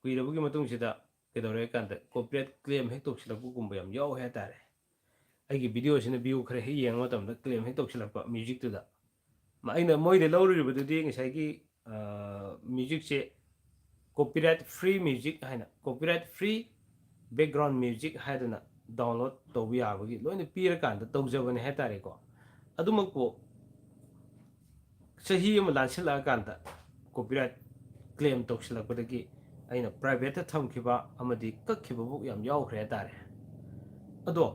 ꯀꯨꯏꯔꯕꯒꯤ ꯃꯇꯨꯡꯁꯤꯗ ꯀꯩꯗꯧꯔꯦ ꯍꯥꯏ ꯀꯥꯟꯗ ꯀꯣꯄꯤꯔꯥꯏꯠ ꯀ꯭ꯂꯦꯝ ꯍꯦꯛ ꯇꯧꯁꯤꯜꯂꯛꯄꯒꯨꯝꯕ ꯌꯥꯝ ꯌꯥꯎꯋꯦ ꯍꯥꯏꯇꯥꯔꯦ꯫ ꯑꯩꯒꯤ ꯚꯤꯗꯤꯑꯣꯁꯤꯅ ꯚ꯭ꯌꯨ ꯈꯔ ꯍꯦꯛ ꯌꯦꯡꯕ ꯃꯇꯝꯗ ꯀ꯭ꯂꯦꯝ ꯍꯦꯛ ꯇꯧꯁꯤꯜꯂꯛꯄ ꯃ꯭ꯌꯨꯖꯤꯛꯇꯨꯗ꯫ ꯑꯩꯅ ꯃꯣꯏꯗ ꯂꯧꯔꯨꯔꯤꯕꯗꯨꯗꯤ ꯉꯁꯥꯏꯒꯤ ꯃ꯭ꯌꯨꯖꯤꯛꯁꯦ ꯀꯣꯄꯤꯔꯥꯏꯠ ꯐ꯭ꯔꯤ ꯃ꯭ꯌꯨꯖꯤꯛ ꯍꯥꯏꯅ, ꯀꯣꯄꯤꯔꯥꯏꯠ ꯐ꯭ꯔꯤ ꯕꯦꯛꯒ꯭ꯔꯥꯎꯟ ꯃ꯭ꯌꯨꯖꯤꯛ ꯍꯥꯏꯗꯅ ꯗꯥꯎꯟꯂꯣꯗ ꯇꯧꯕ ꯌꯥꯕꯒꯤ ꯂꯣꯏꯅ ꯄꯤꯔꯀꯥꯟꯗ ꯇꯧꯖꯕꯅꯦ ꯍꯥꯏꯇꯥꯔꯦꯀꯣ꯫ ꯑꯗꯨꯃꯛꯄꯨ ꯆꯍꯤ ꯑꯃ ꯂꯥꯟꯁꯤꯜꯂꯛꯑꯀꯥꯟꯗ ꯀꯣꯄꯤꯔꯥꯏꯠ ꯀ꯭ꯂꯦꯝ ꯇꯧꯁꯤꯜꯂꯛꯄꯗꯒꯤ ꯑꯩꯅ ꯄ꯭ꯔꯥꯏꯚꯦꯠꯇ ꯊꯝꯈꯤꯕ ꯑꯃꯗꯤ ꯀꯛꯈꯤꯕꯕꯨ ꯌꯥꯝ ꯌꯥꯎꯈ꯭ꯔꯦ ꯍꯥꯏꯇꯥꯔꯦ꯫ ꯑꯗꯣ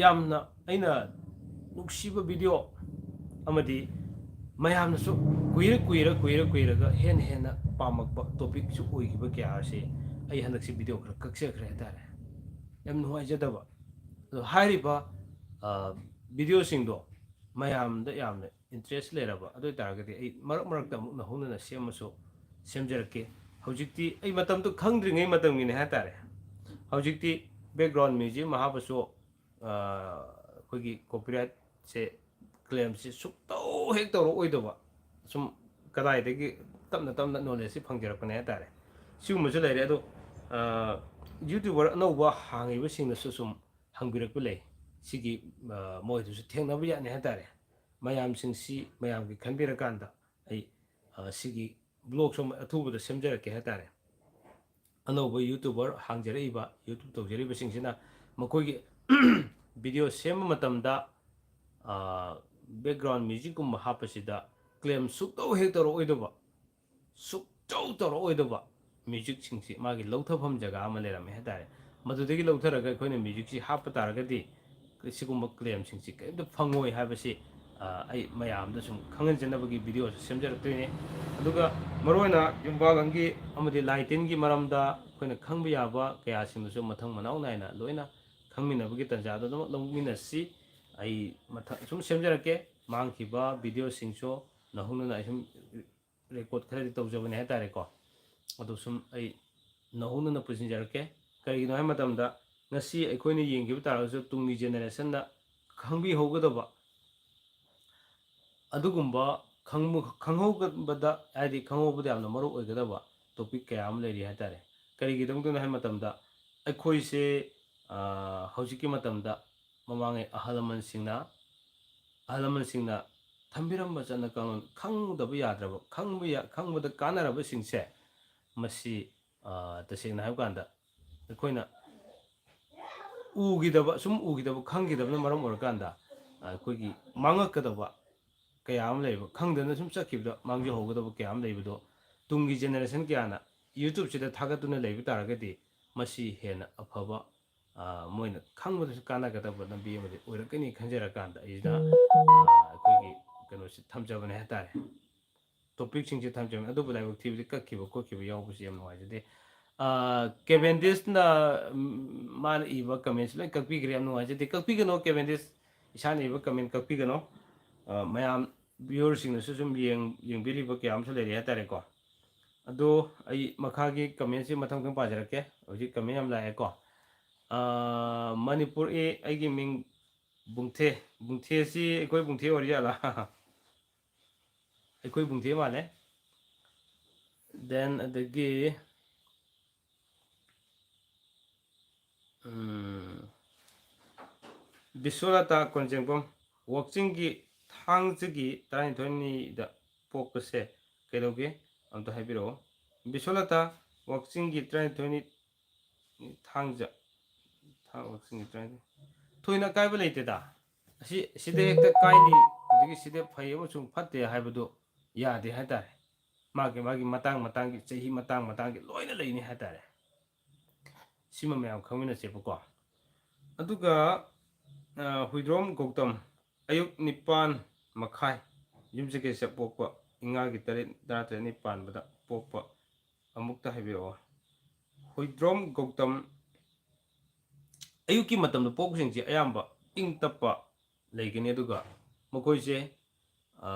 ꯌꯥꯝꯅ ꯑꯩꯅ ꯅꯨꯡꯁꯤꯕ ꯚꯤꯗꯤꯑꯣ ꯑꯃꯗꯤ ꯃꯌꯥꯝꯅꯁꯨ ꯀꯨꯏꯔ ꯀꯨꯏꯔ ꯀꯨꯏꯔ ꯀꯨꯏꯔꯒ ꯍꯦꯟꯅ ꯍꯦꯟꯅ ꯄꯥꯝꯃꯛꯄ ꯇꯣꯄꯤꯛꯁꯨ ꯑꯣꯏꯈꯤꯕ ꯀꯌꯥ ꯑꯁꯤ ꯑꯩ ꯍꯟꯗꯛꯁꯤ ꯚꯤꯗꯤꯑꯣ ꯈꯔ ꯀꯛꯆꯈ꯭ꯔꯦ ꯍꯥꯏꯇꯥꯔꯦ꯫ ꯌꯥꯝ ꯅꯨꯡꯉꯥꯏꯖꯗꯕ꯫ ꯑꯗꯣ ꯍꯥꯏꯔꯤꯕ ꯚꯤꯗꯤꯑꯣꯁꯤꯡꯗꯣ ꯃꯌꯥꯝꯗ ꯌꯥꯝꯅ ꯏꯟꯇꯔꯦꯁ ꯂꯩꯔꯕ ꯑꯗꯨ ꯑꯣꯏ ꯇꯥꯔꯒꯗꯤ ꯑꯩ ꯃꯔꯛ ꯃꯔꯛꯇ ꯑꯃꯨꯛ ꯅꯧꯍꯧꯅꯅ ꯁꯦꯝꯃꯁꯨ ꯁꯦꯝꯖꯔꯛꯀꯦ꯫ ꯍꯧꯖꯤꯛꯇꯤ ꯑꯩ ꯃꯇꯝꯗꯨ ꯈꯪꯗ꯭ꯔꯤꯉꯩ ꯃꯇꯝꯒꯤꯅꯦ ꯍꯥꯏꯇꯥꯔꯦ꯫ ꯍꯧꯖꯤꯛꯇꯤ ꯕꯦꯛꯒ꯭ꯔꯥꯎꯟ ꯃ꯭ꯌꯨꯖꯤꯛ ꯑꯃ ꯍꯥꯞꯄꯁꯨ ꯑꯩꯈꯣꯏꯒꯤ ꯀꯣꯄꯤꯔꯥꯏꯠꯁꯦ, ꯀ꯭ꯂꯦꯝꯁꯦ ꯁꯨꯛꯇꯧ ꯍꯦꯛ ꯇꯧꯔꯛꯑꯣꯏꯗꯕ, ꯁꯨꯝ ꯀꯗꯥꯏꯗꯒꯤ ꯇꯞꯅ ꯇꯞꯅ ꯅꯣꯂꯦꯖꯁꯤ ꯐꯪꯖꯔꯛꯄꯅꯦ ꯍꯥꯏꯇꯥꯔꯦ꯫ ꯁꯤꯒꯨꯝꯕꯁꯨ ꯂꯩꯔꯦ꯫ ꯑꯗꯣ ꯌꯨꯇ꯭ꯌꯨꯕꯔ ꯑꯅꯧꯕ ꯍꯥꯡꯉꯤꯕꯁꯤꯡꯅꯁꯨ ꯁꯨꯝ ꯍꯪꯕꯤꯔꯛꯄ ꯂꯩ꯫ ꯁꯤꯒꯤ ꯃꯣꯏꯗꯨꯁꯨ ꯊꯦꯡꯅꯕ ꯌꯥꯅꯤ ꯍꯥꯏꯇꯥꯔꯦ꯫ ꯃꯌꯥꯝꯁꯤꯡꯁꯤ ꯃꯌꯥꯝꯒꯤ ꯈꯟꯕꯤꯔꯀꯥꯟꯗ ꯑꯩ ꯁꯤꯒꯤ ꯕ꯭ꯂꯣꯛꯁꯨ ꯑꯊꯨꯕꯗ ꯁꯦꯝꯖꯔꯛꯀꯦ ꯍꯥꯏꯇꯥꯔꯦ꯫ ꯑꯅꯧꯕ ꯌꯨꯇ꯭ꯌꯨꯕꯔ ꯍꯥꯡꯖꯔꯛꯏꯕ, ꯌꯨꯇ꯭ꯌꯨꯕ ꯇꯧꯖꯔꯤꯕꯁꯤꯡꯁꯤꯅ ꯃꯈꯣꯏꯒꯤ ꯚꯤꯗꯤꯑꯣ ꯁꯦꯝꯕ ꯃꯇꯝꯗ ꯕꯦꯛꯒ꯭ꯔꯥꯎꯟ ꯃ꯭ꯌꯨꯖꯤꯛꯀꯨꯝꯕ ꯍꯥꯞꯄꯁꯤꯗ ꯀ꯭ꯂꯦꯝ ꯁꯨꯛꯇꯧ ꯍꯦꯛ ꯇꯧꯔꯛꯑꯣꯏꯗꯕ, ꯁꯨꯛꯇꯧ ꯇꯧꯔꯛꯑꯣꯏꯗꯕ ꯃ꯭ꯌꯨꯖꯤꯛꯁꯤꯡꯁꯤ ꯃꯥꯒꯤ ꯂꯧꯊꯐꯝ ꯖꯒꯥ ꯑꯃ ꯂꯩꯔꯝꯃꯦ ꯍꯥꯏꯇꯥꯔꯦ꯫ ꯃꯗꯨꯗꯒꯤ ꯂꯧꯊꯔꯒ ꯑꯩꯈꯣꯏꯅ ꯃ꯭ꯌꯨꯖꯤꯛꯁꯤ ꯍꯥꯞꯄ ꯇꯥꯔꯒꯗꯤ ꯁꯤꯒꯨꯝꯕ ꯀ꯭ꯂꯦꯝꯁꯤꯡꯁꯤ ꯀꯔꯤꯝꯇ ꯐꯪꯉꯣꯏ ꯍꯥꯏꯕꯁꯤ ꯑꯩ ꯃꯌꯥꯝꯗ ꯁꯨꯝ ꯈꯪꯍꯟꯖꯅꯕꯒꯤ ꯚꯤꯗꯤꯑꯣꯁꯨ ꯁꯦꯝꯖꯔꯛꯇꯣꯏꯅꯦ꯫ ꯑꯗꯨꯒ ꯃꯔꯨꯑꯣꯏꯅ ꯌꯨꯝꯕꯥꯜꯒꯪꯒꯤ ꯑꯃꯗꯤ ꯂꯥꯏ ꯇꯤꯟꯒꯤ ꯃꯔꯝꯗ ꯑꯩꯈꯣꯏꯅ ꯈꯪꯕ ꯌꯥꯕ ꯀꯌꯥꯁꯤꯡꯗꯨꯁꯨ ꯃꯊꯪ ꯃꯅꯥꯎ ꯅꯥꯏꯅ ꯂꯣꯏꯅ ꯈꯪꯃꯤꯟꯅꯕꯒꯤ ꯇꯥꯟꯖꯥꯗꯨ ꯑꯗꯨꯃꯛ ꯂꯧꯃꯤꯟꯅꯁꯤ꯫ ꯑꯩ ꯃꯊꯪ ꯁꯨꯝ ꯁꯦꯝꯖꯔꯛꯀꯦ꯫ ꯃꯥꯡꯈꯤꯕ ꯚꯤꯗꯤꯑꯣꯁꯤꯡꯁꯨ ꯅꯧꯍꯧꯅꯅ ꯑꯩ ꯁꯨꯝ ꯔꯦꯀꯣꯔꯠ ꯈꯔꯗꯤ ꯇꯧꯖꯕꯅꯦ ꯍꯥꯏꯇꯥꯔꯦꯀꯣ꯫ ꯑꯗꯨ ꯁꯨꯝ ꯑꯩ ꯅꯧꯍꯧꯅꯅ ꯄꯨꯁꯤꯟꯖꯔꯛꯀꯦ꯫ ꯀꯔꯤꯒꯤꯅꯣ ꯍꯥꯏꯕ ꯃꯇꯝꯗ ꯉꯁꯤ ꯑꯩꯈꯣꯏꯅ ꯌꯦꯡꯈꯤꯕ ꯇꯥꯔꯒꯁꯨ ꯇꯨꯡꯒꯤ ꯖꯦꯅꯦꯔꯦꯁꯟꯗ ꯈꯪꯕꯤꯍꯧꯒꯗꯕ, ꯑꯗꯨꯒꯨꯝꯕ ꯈꯪꯍꯧꯒꯗꯕꯗ, ꯍꯥꯏꯗꯤ ꯈꯪꯍꯧꯕꯗ ꯌꯥꯝꯅ ꯃꯔꯨ ꯑꯣꯏꯒꯗꯕ ꯇꯣꯄꯤꯛ ꯀꯌꯥ ꯑꯃ ꯂꯩꯔꯤ ꯍꯥꯏꯇꯥꯔꯦ꯫ ꯀꯔꯤꯒꯤꯗꯃꯛꯇꯅꯣ ꯍꯥꯏꯕ ꯃꯇꯝꯗ ꯑꯩꯈꯣꯏꯁꯦ ꯍꯧꯖꯤꯛꯀꯤ ꯃꯇꯝꯗ ꯃꯃꯥꯡꯉꯩ ꯑꯍꯜ ꯂꯃꯟꯁꯤꯡꯅ ꯑꯍꯜ ꯂꯃꯟꯁꯤꯡꯅ ꯊꯝꯕꯤꯔꯝꯕ ꯆꯠꯅ ꯀꯥꯡꯂꯣꯟ ꯈꯪꯗꯕ ꯌꯥꯗ꯭ꯔꯕ, ꯈꯪꯕ ꯈꯪꯕꯗ ꯀꯥꯟꯅꯔꯕꯁꯤꯡꯁꯦ ꯃꯁꯤ ꯇꯁꯦꯡꯅ ꯍꯥꯏꯕ ꯀꯥꯟꯗ ꯑꯩꯈꯣꯏꯅ ꯎꯈꯤꯗꯕ, ꯁꯨꯝ ꯎꯈꯤꯗꯕ, ꯈꯪꯈꯤꯗꯕꯅ ꯃꯔꯝ ꯑꯣꯏꯔꯀꯥꯟꯗ ꯑꯩꯈꯣꯏꯒꯤ ꯃꯥꯡꯉꯛꯀꯗꯕ ꯀꯌꯥ ꯑꯃ ꯂꯩꯕ, ꯈꯪꯗꯅ ꯁꯨꯝ ꯆꯠꯈꯤꯕꯗ ꯃꯥꯡꯖꯍꯧꯒꯗꯕ ꯀꯌꯥ ꯑꯃ ꯂꯩꯕꯗꯣ ꯇꯨꯡꯒꯤ ꯖꯦꯅꯦꯔꯦꯁꯟ ꯀꯌꯥꯅ ꯌꯨꯇ꯭ꯌꯨꯕꯁꯤꯗ ꯊꯥꯒꯠꯇꯨꯅ ꯂꯩꯕ ꯇꯥꯔꯒꯗꯤ ꯃꯁꯤ ꯍꯦꯟꯅ ꯑꯐꯕ, ꯃꯣꯏꯅ ꯈꯪꯕꯗꯁꯨ ꯀꯥꯟꯅꯒꯗꯕ ꯂꯝꯕꯤ ꯑꯃꯗꯤ ꯑꯣꯏꯔꯛꯀꯅꯤ ꯈꯟꯖꯔꯀꯥꯟꯗ ꯑꯩꯁꯤꯅ ꯑꯩꯈꯣꯏꯒꯤ ꯀꯩꯅꯣꯁꯤ ꯊꯝꯖꯕꯅꯦ ꯍꯥꯏꯇꯥꯔꯦ꯫ ꯇꯣꯄꯤꯛꯁꯤꯡꯁꯦ ꯊꯝꯖꯕꯅꯤ꯫ ꯑꯗꯨꯕꯨ ꯂꯥꯏꯕꯛ ꯊꯤꯕꯗꯤ ꯀꯛꯈꯤꯕ ꯈꯣꯠꯈꯤꯕ ꯌꯥꯎꯕꯁꯤ ꯌꯥꯝ ꯅꯨꯡꯉꯥꯏꯖꯗꯦ꯫ ꯀꯦꯕꯦꯟꯗꯤꯁꯅ ꯃꯥꯅ ꯏꯕ ꯀꯃꯦꯟꯁꯤ ꯂꯣꯏ ꯀꯛꯄꯤꯈ꯭ꯔꯦ꯫ ꯌꯥꯝ ꯅꯨꯡꯉꯥꯏꯖꯗꯦ꯫ ꯀꯛꯄꯤꯒꯅꯣ ꯀꯦꯕꯦꯟꯗꯤꯁ, ꯏꯁꯥꯅ ꯏꯕ ꯀꯃꯦꯟ ꯀꯛꯄꯤꯒꯅꯣ꯫ ꯃꯌꯥꯝ ꯚ꯭ꯌꯨꯋꯔꯁꯤꯡꯅꯁꯨ ꯁꯨꯝ ꯌꯦꯡꯕꯤꯔꯤꯕ ꯀꯌꯥ ꯑꯃꯁꯨ ꯂꯩꯔꯤ ꯍꯥꯏꯇꯥꯔꯦꯀꯣ꯫ ꯑꯗꯣ ꯑꯩ ꯃꯈꯥꯒꯤ ꯀꯃꯦꯟꯁꯤ ꯃꯊꯪ ꯃꯊꯪ ꯄꯥꯖꯔꯛꯀꯦ꯫ ꯍꯧꯖꯤꯛ ꯀꯃꯦꯟ ꯌꯥꯝ ꯂꯥꯛꯑꯦꯀꯣ꯫ ꯑꯥ, ꯃꯅꯤꯄꯨꯔ ꯑꯦ, ꯑꯩꯒꯤ ꯃꯤꯡ ꯕꯨꯡꯊꯦ꯫ ꯕꯨꯡꯊꯦꯁꯤ ꯑꯩꯈꯣꯏ ꯕꯨꯡꯊꯦ ꯑꯣꯏꯔꯤ ꯖꯥꯠꯂꯥ? ꯑꯩꯈꯣꯏ ꯕꯨꯡꯊꯦ ꯃꯥꯜꯂꯦ꯫ Then ꯑꯗꯒꯤ, ꯎꯝ, ꯕꯤꯁ꯭ꯋꯂꯇꯥ ꯀꯣꯟꯖꯦꯡꯕꯝ, ꯋꯥꯛꯆꯤꯡꯒꯤ ꯊꯥꯡꯖꯒꯤ ꯇꯔꯥꯅꯤꯊꯣꯏꯅꯤꯗ ꯄꯣꯛꯄꯁꯦ ꯀꯩꯗꯧꯒꯦ? ꯑꯝꯇ ꯍꯥꯏꯕꯤꯔꯛꯑꯣ꯫ ꯕꯤꯁ꯭ꯋꯂꯇꯥ, ꯋꯥꯛꯆꯤꯡꯒꯤ ꯇꯔꯥꯅꯤꯊꯣꯏꯅꯤ, ꯊꯥꯡꯖ, ꯊꯥꯡ, ꯋꯥꯛꯆꯤꯡꯒꯤ ꯇꯔꯥꯅꯤꯊꯣꯏ꯫ ꯊꯣꯏꯅ ꯑꯀꯥꯏꯕ ꯂꯩꯇꯦꯗ꯫ ꯑꯁꯤ, ꯁꯤꯗ ꯍꯦꯛꯇ ꯀꯥꯏꯅꯤ, ꯑꯗꯒꯤ ꯁꯤꯗ ꯐꯩ ꯑꯃꯁꯨꯡ ꯐꯠꯇꯦ ꯍꯥꯏꯕꯗꯨ ꯌꯥꯗꯦ ꯍꯥꯏꯇꯥꯔꯦ꯫ ꯃꯥꯒꯤ, ꯃꯥꯒꯤ ꯃꯇꯥꯡ ꯃꯇꯥꯡꯒꯤ, ꯆꯍꯤ ꯃꯇꯥꯡ ꯃꯇꯥꯡꯒꯤ ꯂꯣꯏꯅ ꯂꯩꯅꯤ ꯍꯥꯏꯇꯥꯔꯦ꯫ ꯁꯤꯃ ꯃꯌꯥꯝ ꯈꯪꯃꯤꯟꯅꯁꯦꯕꯀꯣ꯫ ꯑꯗꯨꯒ, ꯑ, ꯍꯨꯏꯗ꯭ꯔꯣꯝ ꯒꯧꯇꯝ, ꯑꯌꯨꯛ ꯅꯤꯄꯥꯟ ꯃꯈꯥꯏ, ꯌꯨꯝꯁꯀꯩꯁ ꯄꯣꯛꯄ, ꯏꯉꯥꯒꯤ ꯇꯔꯦꯠ, ꯇꯔꯥꯇꯔꯦꯠꯅꯤ ꯄꯥꯟꯕꯗ ꯄꯣꯛꯄ, ꯑꯃꯨꯛꯇ ꯍꯥꯏꯕꯤꯔꯛꯑꯣ꯫ ꯍꯨꯏꯗ꯭ꯔꯣꯝ ꯒꯧꯇꯝ, ꯑꯌꯨꯛꯀꯤ ꯃꯇꯝꯗ ꯄꯣꯛꯄꯁꯤꯡꯁꯦ ꯑꯌꯥꯝꯕ ꯏꯪ ꯇꯞꯄ ꯂꯩꯒꯅꯤ, ꯑꯗꯨꯒ ꯃꯈꯣꯏꯁꯦ, ꯑ,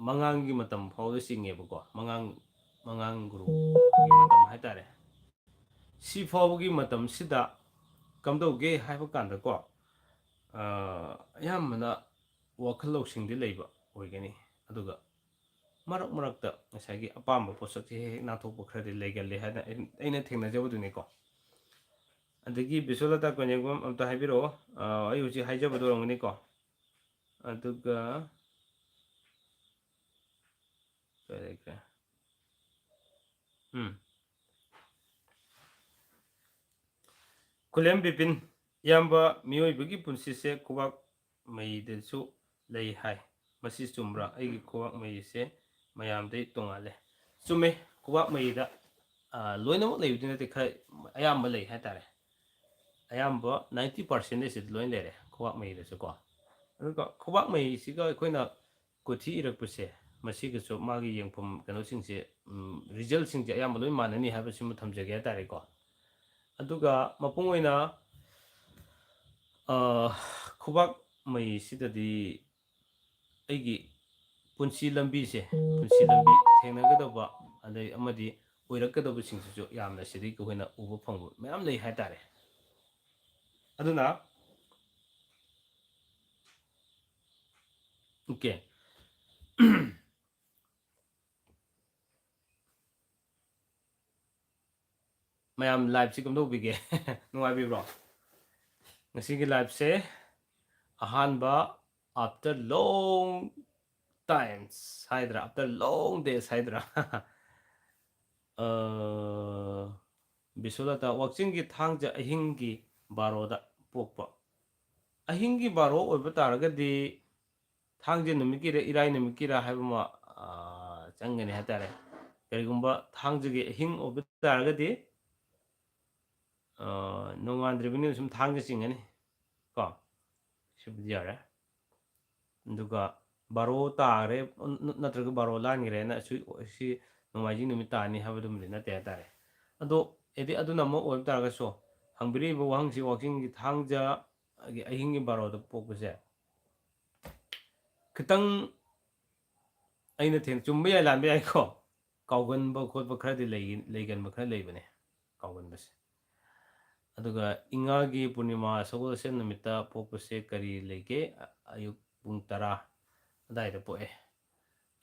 ꯃꯉꯥꯡꯒꯤ ꯃꯇꯝ ꯐꯥꯎꯗ ꯆꯤꯡꯉꯦꯕꯀꯣ, ꯃꯉꯥꯡ, ꯃꯉꯥꯡ ꯒꯨꯔꯨꯒꯤ ꯃꯇꯝ ꯍꯥꯏꯇꯥꯔꯦ꯫ ꯁꯤ ꯐꯥꯎꯕꯒꯤ ꯃꯇꯝꯁꯤꯗ ꯀꯝꯗꯧꯒꯦ ꯍꯥꯏꯕ ꯀꯥꯟꯗꯀꯣ, ꯑ, ꯑꯌꯥꯝꯕꯅ ꯋꯥꯈꯜ ꯂꯧꯁꯤꯡꯗꯤ ꯂꯩꯕ ꯑꯣꯏꯒꯅꯤ, ꯑꯗꯨꯒ ꯃꯔꯛ ꯃꯔꯛꯇ ꯉꯁꯥꯏꯒꯤ ꯑꯄꯥꯝꯕ ꯄꯣꯠꯁꯛꯁꯦ ꯍꯦꯛ ꯍꯦꯛ ꯅꯥꯊꯣꯛꯄ ꯈꯔꯗꯤ ꯂꯩꯒꯜꯂꯦ ꯍꯥꯏꯅ ꯑꯩ, ꯑꯩꯅ ꯊꯦꯡꯅꯖꯕꯗꯨꯅꯤꯀꯣ꯫ ꯑꯗꯒꯤ ꯕꯤꯁ꯭ꯋꯂꯇꯥ ꯀꯣꯟꯖꯦꯡꯕꯝ ꯑꯝꯇ ꯍꯥꯏꯕꯤꯔꯛꯑꯣ꯫ ꯑ, ꯑꯩ ꯍꯧꯖꯤꯛ ꯍꯥꯏꯖꯕꯗꯣ ꯑꯣꯏꯔꯝꯒꯅꯤꯀꯣ꯫ ꯑꯗꯨꯒ ꯀꯔꯤ ꯀꯔꯤ? ꯎꯝ꯫ ꯈꯨꯂꯦꯝ ꯕꯤꯄꯤꯟ, ꯏꯌꯥꯝꯕ, ꯃꯤꯑꯣꯏꯕꯒꯤ ꯄꯨꯟꯁꯤꯁꯦ ꯈꯨꯕꯥꯛ ꯃꯩꯗꯁꯨ ꯂꯩ ꯍꯥꯏ꯫ ꯃꯁꯤ ꯆꯨꯝꯕ꯭ꯔꯥ? ꯑꯩꯒꯤ ꯈꯨꯕꯥꯛ ꯃꯩꯁꯦ ꯃꯌꯥꯝꯗꯩ ꯇꯣꯉꯥꯜꯂꯦ꯫ ꯆꯨꯝꯃꯦ, ꯈꯨꯕꯥꯛ ꯃꯩꯗ, ꯑ, ꯂꯣꯏꯅꯃꯛ ꯂꯩꯕꯗꯤ ꯅꯠꯇꯦ, ꯈꯔ ꯑꯌꯥꯝꯕ ꯂꯩ ꯍꯥꯏꯇꯥꯔꯦ꯫ ꯑꯌꯥꯝꯕ ninety percent ꯁꯤꯗ ꯂꯣꯏ ꯂꯩꯔꯦ, ꯈꯨꯕꯥꯛ ꯃꯩꯗꯁꯨ ꯀꯣ꯫ ꯑꯗꯨꯒ ꯈꯨꯕꯥꯛ ꯃꯩꯁꯤꯒ ꯑꯩꯈꯣꯏꯅ ꯀꯨꯊꯤ ꯏꯔꯛꯄꯁꯦ, ꯃꯁꯤꯒꯁꯨ ꯃꯥꯒꯤ ꯌꯦꯡꯐꯝ ꯀꯩꯅꯣꯁꯤꯡꯁꯦ, ꯎꯝ, resultꯁꯤꯡꯁꯦ ꯑꯌꯥꯝꯕ ꯂꯣꯏ ꯃꯥꯟꯅꯅꯤ ꯍꯥꯏꯕꯁꯤꯃ ꯊꯝꯖꯒꯦ ꯍꯥꯏꯇꯥꯔꯦꯀꯣ꯫ ꯑꯗꯨꯒ ꯃꯄꯨꯡ ꯑꯣꯏꯅ, ꯑ, ꯈꯨꯕꯥꯛ ꯃꯩꯁꯤꯗꯗꯤ ꯑꯩꯒꯤ ꯄꯨꯟꯁꯤ ꯂꯝꯕꯤꯁꯦ, ꯄꯨꯟꯁꯤ ꯂꯝꯕꯤ ꯊꯦꯡꯅꯒꯗꯕ, ꯑꯗꯩ ꯑꯃꯗꯤ ꯑꯣꯏꯔꯛꯀꯗꯕꯁꯤꯡꯁꯤꯁꯨ ꯌꯥꯝꯅ ꯁꯤꯗꯒꯤ ꯑꯩꯈꯣꯏꯅ ꯎꯕ ꯐꯪꯕ ꯃꯌꯥꯝ ꯂꯩ ꯍꯥꯏꯇꯥꯔꯦ꯫ ꯑꯗꯨꯅ okay, ꯃꯌꯥꯝ liveꯁꯤ ꯀꯝꯗꯧꯕꯤꯒꯦ? ꯅꯨꯡꯉꯥꯏꯕꯤꯕ꯭ꯔꯣ? ꯉꯁꯤꯒꯤ liveꯁꯦ ꯑꯍꯥꯟꯕ, after long times ꯍꯥꯏꯗ꯭ꯔꯥ, after long days ꯍꯥꯏꯗ꯭ꯔꯥ, ꯑ, ꯕꯤꯁꯣꯂꯇꯥ, ꯋꯥꯛꯆꯤꯡꯒꯤ ꯊꯥꯡꯖ ꯑꯍꯤꯡꯒꯤ ꯕꯥꯔꯣꯗ ꯄꯣꯛꯄ꯫ ꯑꯍꯤꯡꯒꯤ ꯕꯥꯔꯣ ꯑꯣꯏꯕ ꯇꯥꯔꯒꯗꯤ ꯊꯥꯡꯖ ꯅꯨꯃꯤꯠꯀꯤꯔ ꯏꯔꯥꯏ ꯅꯨꯃꯤꯠꯀꯤꯔ ꯍꯥꯏꯕ ꯑꯃ, ꯑ, ꯆꯪꯒꯅꯤ ꯍꯥꯏꯇꯥꯔꯦ꯫ ꯀꯔꯤꯒꯨꯝꯕ ꯊꯥꯡꯖꯒꯤ ꯑꯍꯤꯡ ꯑꯣꯏꯕ ꯇꯥꯔꯒꯗꯤ, ꯑ, ꯅꯣꯡꯉꯥꯟꯗ꯭ꯔꯤꯕꯅꯤꯅ ꯁꯨꯝ ꯊꯥꯡꯖ ꯆꯤꯡꯒꯅꯤ ꯀꯣ꯫ ꯁꯤꯕꯨꯗꯤ ꯌꯥꯔꯦ꯫ ꯑꯗꯨꯒ ꯕꯥꯔꯣ ꯇꯥꯔꯦ, ꯅ-, ꯅꯠꯇ꯭ꯔꯒ ꯕꯥꯔꯣ ꯂꯥꯟꯈ꯭ꯔꯦꯅ ꯁꯤ, ꯁꯤ ꯅꯣꯡꯃꯥꯏꯖꯤꯡ ꯅꯨꯃꯤꯠ ꯇꯥꯅꯤ ꯍꯥꯏꯕꯗꯨꯃꯗꯤ ꯅꯠꯇꯦ ꯍꯥꯏꯇꯥꯔꯦ꯫ ꯑꯗꯣ ꯑꯦꯗꯤ ꯑꯗꯨꯅ ꯑꯃ ꯑꯣꯏꯕ ꯇꯥꯔꯒꯁꯨ, ꯍꯪꯕꯤꯔꯛꯏꯕ ꯋꯥꯍꯪꯁꯤ, ꯋꯥꯛꯆꯤꯡꯒꯤ ꯊꯥꯡꯖꯒꯤ ꯑꯍꯤꯡꯒꯤ ꯕꯥꯔꯣꯗ ꯄꯣꯛꯄꯁꯦ ꯈꯤꯇꯪ ꯑꯩꯅ ꯊꯦꯡ-, ꯆꯨꯝꯕ ꯌꯥꯏ, ꯂꯥꯟꯕ ꯌꯥꯏꯀꯣ, ꯀꯥꯎꯒꯟꯕ ꯈꯣꯠꯄ ꯈꯔꯗꯤ ꯂꯩ-, ꯂꯩꯒꯟꯕ ꯈꯔ ꯂꯩꯕꯅꯦ, ꯀꯥꯎꯒꯟꯕꯁꯦ꯫ ꯑꯗꯨꯒ ꯏꯉꯥꯒꯤ ꯄꯨꯔꯅꯤꯃꯥ, ꯁꯒꯣꯜꯁꯦꯟ ꯅꯨꯃꯤꯠꯇ ꯄꯣꯛꯄꯁꯦ ꯀꯔꯤ ꯂꯩꯒꯦ? ꯑ-, ꯑꯌꯨꯛ ꯄꯨꯡ ꯇꯔꯥ ꯑꯗꯥꯏꯗ ꯄꯣꯛꯑꯦ꯫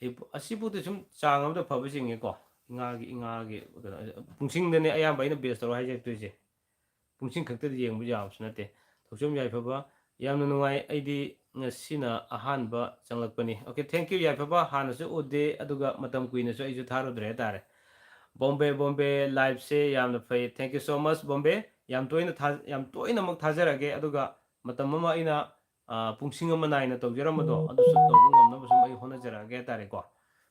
ꯑꯩ ꯄꯣ-, ꯑꯁꯤꯕꯨꯗꯤ ꯁꯨꯝ ꯆꯥꯡ ꯑꯃꯗ ꯐꯕ ꯆꯤꯡꯉꯦꯀꯣ꯫ ꯏꯉꯥꯒꯤ, ꯏꯉꯥꯒꯤ ꯀꯩꯅꯣ, ꯄꯨꯡꯁꯤꯡꯗꯅꯦ ꯑꯌꯥꯝꯕ ꯑꯩꯅ base ꯇꯧꯔ ꯍꯥꯏꯖꯔꯛꯇꯣꯏꯁꯦ꯫ ꯄꯨꯡꯁꯤꯡ ꯈꯛꯇꯗꯤ ꯌꯦꯡꯕ ꯌꯥꯕꯁꯨ ꯅꯠꯇꯦ꯫ ꯊꯣꯛꯆꯣꯝ ꯌꯥꯏꯐꯕ, ꯌꯥꯝꯅ ꯅꯨꯡꯉꯥꯏ, ꯑꯩꯗꯤ ꯉꯁꯤꯅ ꯑꯍꯥꯟꯕ ꯆꯪꯂꯛꯄꯅꯤ꯫ Okay, thank you ꯌꯥꯏꯐꯕ, ꯍꯥꯟꯅꯁꯨ ꯎꯗꯦ, ꯑꯗꯨꯒ ꯃꯇꯝ ꯀꯨꯏꯅꯁꯨ ꯑꯩꯁꯨ ꯊꯥꯔꯨꯗ꯭ꯔꯦ ꯍꯥꯏꯇꯥꯔꯦ꯫ ꯕꯣꯝꯕꯦ, ꯕꯣꯝꯕꯦ liveꯁꯦ ꯌꯥꯝꯅ ꯐꯩ, thank you so much Bombay. ꯌꯥꯝ ꯇꯣꯏꯅ ꯊꯥ-, ꯌꯥꯝ ꯇꯣꯏꯅꯃꯛ ꯊꯥꯖꯔꯛꯑꯒꯦ, ꯑꯗꯨꯒ ꯃꯇꯝ ꯑꯃ ꯑꯩꯅ, ꯑ, ꯄꯨꯡꯁꯤꯡ ꯑꯃ ꯅꯥꯏꯅ ꯇꯧꯖꯔꯝꯕꯗꯣ, ꯑꯗꯨꯁꯨ ꯇꯧꯕ ꯉꯝꯅꯕ ꯁꯨꯝ ꯑꯩ ꯍꯣꯠꯅꯖꯔꯛꯑꯒꯦ ꯍꯥꯏꯇꯥꯔꯦꯀꯣ꯫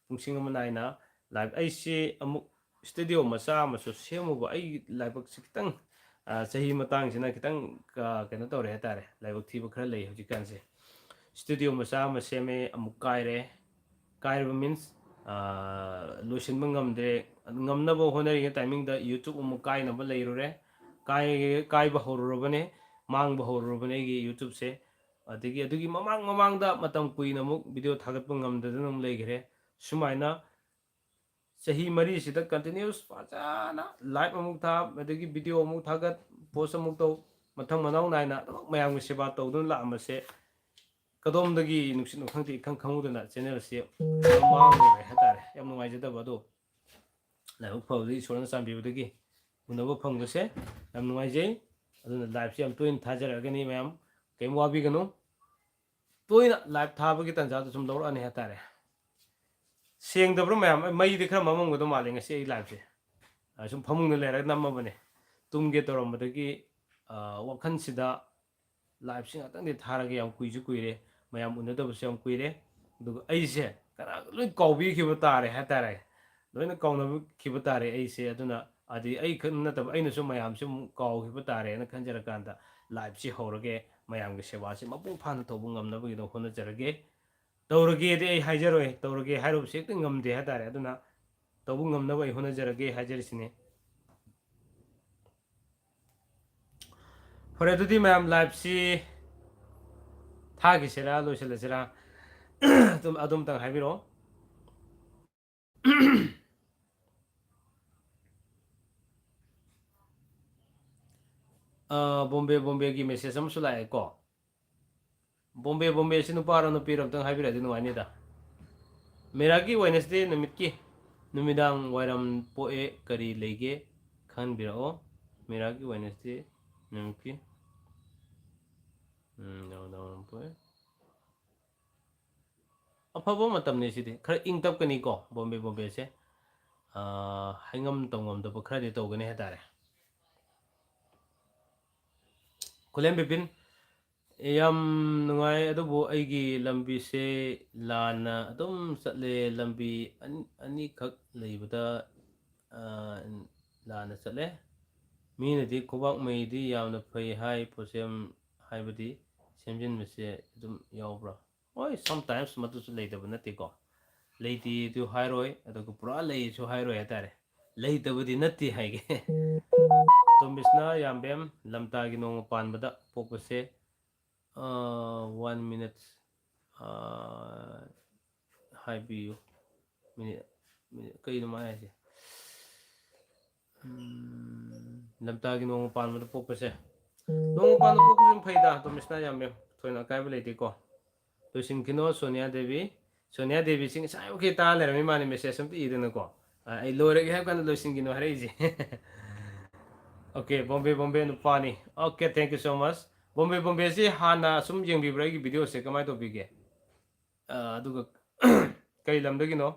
ꯄꯨꯡꯁꯤꯡ ꯑꯃ ꯅꯥꯏꯅ live, ꯑꯩꯁꯤ ꯑꯃꯨꯛ studio ꯃꯆꯥ ꯑꯃꯁꯨ ꯁꯦꯝꯃꯨꯕ꯫ ꯑꯩꯒꯤ ꯂꯥꯏꯕꯛꯁꯤ ꯈꯤꯇꯪ, ꯑ, ꯆꯍꯤ ꯃꯇꯥꯡꯁꯤꯅ ꯈꯤꯇꯪ, ꯑ, ꯀꯩꯅꯣ ꯇꯧꯔꯦ ꯍꯥꯏꯇꯥꯔꯦ, ꯂꯥꯏꯕꯛ ꯊꯤꯕ ꯈꯔ ꯂꯩ ꯍꯧꯖꯤꯛꯀꯥꯟꯁꯦ꯫ Studio ꯃꯆꯥ ꯑꯃ ꯁꯦꯝꯃꯦ, ꯑꯃꯨꯛ ꯀꯥꯏꯔꯦ꯫ ꯀꯥꯏꯔꯕ means, ꯑ, ꯂꯣꯏꯁꯤꯟꯕ ꯉꯝꯗ꯭ꯔꯦ꯫ ꯉꯝꯅꯕ ꯍꯣꯠꯅꯔꯤꯉꯩ timingꯗ YouTube ꯑꯃꯨꯛ ꯀꯥꯏꯅꯕ ꯂꯩꯔꯨꯔꯦ꯫ ꯀꯥꯏ-, ꯀꯥꯏꯕ ꯍꯧꯔꯨꯔꯕꯅꯦ, ꯃꯥꯡꯕ ꯍꯧꯔꯨꯔꯕꯅꯦ ꯑꯩꯒꯤ YouTubeꯁꯦ꯫ ꯑꯗꯒꯤ ꯑꯗꯨꯒꯤ ꯃꯃꯥꯡ ꯃꯃꯥꯡꯗ ꯃꯇꯝ ꯀꯨꯏꯅ ꯑꯃꯨꯛ video ꯊꯥꯒꯠꯄ ꯉꯝꯗꯗꯅ ꯑꯃꯨꯛ ꯂꯩꯈ꯭ꯔꯦ꯫ ꯁꯨꯃꯥꯏꯅ ꯆꯍꯤ ꯃꯔꯤꯁꯤꯗ continuous ꯐꯖꯅ live ꯑꯃꯨꯛ ꯊꯥ, ꯑꯗꯒꯤ video ꯑꯃꯨꯛ ꯊꯥꯒꯠ, post ꯑꯃꯨꯛ ꯇꯧ, ꯃꯊꯪ ꯃꯅꯥꯎ ꯅꯥꯏꯅ ꯑꯗꯨꯃꯛ ꯃꯌꯥꯝꯒꯤ ꯁꯦꯕꯥ ꯇꯧꯗꯨꯅ ꯂꯥꯛꯑꯝꯕꯁꯦ ꯀꯗꯣꯝꯗꯒꯤ ꯅꯨꯡꯁꯤꯠꯅꯣ ꯈꯪꯗꯦ, ꯏꯈꯪ ꯈꯪꯍꯧꯗꯅ channel ꯑꯁꯤ ꯃꯥꯡꯂꯨꯔꯦ ꯍꯥꯏꯇꯥꯔꯦ꯫ ꯌꯥꯝ ꯅꯨꯡꯉꯥꯏꯖꯗꯕ ꯑꯗꯣ, ꯂꯥꯏꯕꯛ ꯐꯕꯗꯒꯤ ꯏꯁꯣꯔꯅ ꯆꯥꯟꯕꯤꯕꯗꯒꯤ ꯎꯅꯕ ꯐꯪꯕꯁꯦ ꯌꯥꯝ ꯅꯨꯡꯉꯥꯏꯖꯩ꯫ ꯑꯗꯨꯅ live ꯁꯤ ꯌꯥꯝ ꯇꯣꯏꯅ ꯊꯥꯖꯔꯛꯑꯒꯅꯤ ꯃꯌꯥꯝ, ꯀꯩꯝ ꯋꯥꯕꯤꯒꯅꯨ꯫ ꯇꯣꯏꯅ live ꯊꯥꯕꯒꯤ ꯇꯥꯟꯖꯥꯗꯣ ꯁꯨꯝ ꯂꯧꯔꯛꯑꯅꯤ ꯍꯥꯏꯇꯥꯔꯦ꯫ ꯁꯦꯡꯗꯕ꯭ꯔꯣ ꯃꯌꯥꯝ? ꯑꯩ ꯃꯩꯗꯤ ꯈꯔ ꯃꯝꯃꯝꯒꯗꯧ ꯃꯥꯜꯂꯦ ꯉꯁꯤ ꯑꯩ live ꯁꯦ꯫ ꯑ, ꯁꯨꯝ ꯐꯃꯨꯡꯗ ꯂꯩꯔꯒ ꯅꯝꯃꯕꯅꯦ꯫ ꯇꯨꯝꯒꯦ ꯇꯧꯔꯝꯕꯗꯒꯤ, ꯑ, ꯋꯥꯈꯜꯁꯤꯗ live ꯁꯤ ꯉꯥꯛꯇꯪꯗꯤ ꯊꯥꯔꯒꯦ, ꯌꯥꯝ ꯀꯨꯏꯁꯨ ꯀꯨꯏꯔꯦ ꯃꯌꯥꯝ ꯎꯅꯗꯕꯁꯨ ꯌꯥꯝ ꯀꯨꯏꯔꯦ꯫ ꯑꯗꯨꯒ ꯑꯩꯁꯦ ꯀꯅꯥ ꯂꯣꯏ ꯀꯥꯎꯕꯤꯈꯤꯕ ꯇꯥꯔꯦ ꯍꯥꯏꯇꯥꯔꯦ, ꯂꯣꯏꯅ ꯀꯥꯎꯅꯈꯤꯕ ꯇꯥꯔꯦ ꯑꯩꯁꯦ꯫ ꯑꯗꯨꯅ ꯑꯗꯩ ꯑꯩ ꯈꯛ ꯅꯠꯇꯕ ꯑꯩꯅꯁꯨ ꯃꯌꯥꯝꯁꯦ ꯑꯃꯨꯛ ꯀꯥꯎꯈꯤꯕ ꯇꯥꯔꯦꯅ ꯈꯟꯖꯔꯀꯥꯟꯗ live ꯁꯤ ꯍꯧꯔꯒꯦ, ꯃꯌꯥꯝꯒꯤ ꯁꯦꯕꯥꯁꯤ ꯃꯄꯨꯡ ꯐꯥꯅ ꯇꯧꯕ ꯉꯝꯅꯕꯒꯤꯗꯃꯛ ꯍꯣꯠꯅꯖꯔꯒꯦ꯫ ꯇꯧꯔꯒꯦꯗꯤ ꯑꯩ ꯍꯥꯏꯖꯔꯣꯏ, ꯇꯧꯔꯒꯦ ꯍꯥꯏꯔꯨꯕꯁꯤ ꯍꯦꯛꯇ ꯉꯝꯗꯦ ꯍꯥꯏꯇꯥꯔꯦ꯫ ꯑꯗꯨꯅ ꯇꯧꯕ ꯉꯝꯅꯕ ꯑꯩ ꯍꯣꯠꯅꯖꯔꯒꯦ ꯍꯥꯏꯖꯔꯤꯁꯤꯅꯤ꯫ ꯐꯔꯦ, ꯑꯗꯨꯗꯤ ꯃꯌꯥꯝ live ꯁꯤ ꯊꯥꯈꯤꯁꯤꯔꯥ ꯂꯣꯏꯁꯤꯜꯂꯁꯤꯔꯥ? ꯑꯗꯨꯝ, ꯑꯗꯨꯝꯇꯪ ꯍꯥꯏꯕꯤꯔꯛꯑꯣ꯫ ꯑ, ꯕꯣꯝꯕꯦ, ꯕꯣꯝꯕꯦꯒꯤ message ꯑꯃꯁꯨ ꯂꯥꯛꯑꯦꯀꯣ꯫ ꯕꯣꯝꯕꯦ, ꯕꯣꯝꯕꯦꯁꯤ ꯅꯨꯄꯥꯔꯣ ꯅꯨꯄꯤꯔꯣ ꯑꯝꯇꯪ ꯍꯥꯏꯕꯤꯔꯛꯑꯗꯤ ꯅꯨꯡꯉꯥꯏꯅꯤꯗ꯫ ꯃꯤꯔꯥꯒꯤ Wednesday ꯅꯨꯃꯤꯠꯀꯤ ꯅꯨꯃꯤꯗꯥꯡ ꯋꯥꯏꯔꯝ ꯄꯣꯛꯑꯦ, ꯀꯔꯤ ꯂꯩꯒꯦ ꯈꯟꯕꯤꯔꯛꯑꯣ꯫ ꯃꯤꯔꯥꯒꯤ Wednesday ꯅꯨꯃꯤꯠꯀꯤ, ꯎꯝ, ꯅꯨꯃꯤꯗꯥꯡ ꯋꯥꯏꯔꯝ ꯄꯣꯛꯑꯦ꯫ ꯑꯐꯕ ꯃꯇꯝꯅꯤ ꯁꯤꯗꯤ꯫ ꯈꯔ ꯏꯪ ꯇꯞꯀꯅꯤꯀꯣ ꯕꯣꯝꯕꯦ, ꯕꯣꯝꯕꯦꯁꯦ꯫ ꯑ, ꯍꯥꯏꯉꯝ ꯇꯧꯉꯝꯗꯕ ꯈꯔꯗꯤ ꯇꯧꯒꯅꯤ ꯍꯥꯏꯇꯥꯔꯦ꯫ ꯈꯨꯂꯦꯝ ꯕꯤꯄꯤꯟ, ꯌꯥꯝ ꯅꯨꯡꯉꯥꯏ, ꯑꯗꯨꯕꯨ ꯑꯩꯒꯤ ꯂꯝꯕꯤꯁꯦ ꯂꯥꯟꯅ ꯑꯗꯨꯝ ꯆꯠꯂꯦ꯫ ꯂꯝꯕꯤ ꯑꯅꯤ-, ꯑꯅꯤꯈꯛ ꯂꯩꯕꯗ, ꯑ, ꯂꯥꯟꯅ ꯆꯠꯂꯦ꯫ ꯃꯤꯅꯗꯤ ꯈꯨꯕꯥꯛ ꯃꯩꯗꯤ ꯌꯥꯝꯅ ꯐꯩ ꯍꯥꯏ, ꯄꯣꯠꯁꯦꯝ ꯍꯥꯏꯕꯗꯤ ꯁꯦꯝꯖꯤꯟꯕꯁꯦ ꯑꯗꯨꯝ ꯌꯥꯎꯕ꯭ꯔꯥ? ꯍꯣꯏ, sometimes ꯃꯗꯨꯁꯨ ꯂꯩꯇꯕ ꯅꯠꯇꯦꯀꯣ꯫ ꯂꯩꯇꯦꯗꯨ ꯍꯥꯏꯔꯣꯏ, ꯑꯗꯨꯒ ꯄꯨꯔꯥ ꯂꯩꯁꯨ ꯍꯥꯏꯔꯣꯏ ꯍꯥꯏꯇꯥꯔꯦ꯫ ꯂꯩꯇꯕꯗꯤ ꯅꯠꯇꯦ ꯍꯥꯏꯒꯦ꯫ ꯇꯣꯝꯕꯤꯁꯅꯥ ꯌꯥꯝꯕꯦꯝ, ꯂꯝꯇꯥꯒꯤ ꯅꯣꯡꯃ ꯄꯥꯟꯕꯗ ꯄꯣꯛꯄꯁꯦ, ꯑ, one minute, ꯑ, ꯍꯥꯏꯕꯤꯌꯨ꯫ Minute, ꯀꯩꯅꯣ ꯃꯥ ꯍꯥꯏꯁꯦ? ꯎꯝ, ꯂꯝꯇꯥꯒꯤ ꯅꯣꯡꯃ ꯄꯥꯟꯕꯗ ꯄꯣꯛꯄꯁꯦ, ꯅꯣꯡꯃ ꯄꯥꯟꯕꯗ ꯄꯣꯛꯄꯁꯨ ꯑꯗꯨꯝ ꯐꯩꯗ, ꯇꯣꯃꯤꯁꯅꯥ ꯌꯥꯝꯃꯦ, ꯊꯣꯏꯅ ꯑꯀꯥꯏꯕ ꯂꯩꯇꯦꯀꯣ꯫ ꯂꯣꯏꯁꯤꯟꯈꯤꯅꯣ ꯁꯣꯅꯤꯌꯥ ꯗꯦꯕꯤ꯫ ꯁꯣꯅꯤꯌꯥ ꯗꯦꯕꯤꯁꯤ ꯉꯁꯥꯏꯃꯨꯛꯀꯤ ꯇꯥ ꯂꯩꯔꯝꯃꯤ ꯃꯥꯅꯤ, ꯃꯦꯁꯦꯖ ꯑꯝꯇ ꯏꯗꯅꯀꯣ꯫ ꯑ, ꯑꯩ ꯂꯣꯏꯔꯒꯦ ꯍꯥꯏꯕ ꯀꯥꯟꯗ ꯂꯣꯏꯁꯤꯟꯈꯤꯅꯣ ꯍꯥꯏꯔꯛꯏꯁꯦ꯫ ꯑꯣꯀꯦ, ꯕꯣꯝꯕꯦ ꯕꯣꯝꯕꯦ ꯅꯨꯄꯥꯅꯤ꯫ Okay, thank you so much꯫ ꯕꯣꯝꯕꯦ ꯕꯣꯝꯕꯦꯁꯤ ꯍꯥꯟꯅ ꯁꯨꯝ ꯌꯦꯡꯕꯤꯕ꯭ꯔꯥ ꯑꯩꯒꯤ ꯚꯤꯗꯤꯑꯣꯁꯦ? ꯀꯃꯥꯏꯅ ꯇꯧꯕꯤꯒꯦ? ꯑ, ꯑꯗꯨꯒ ꯀꯔꯤ ꯂꯝꯗꯒꯤꯅꯣ?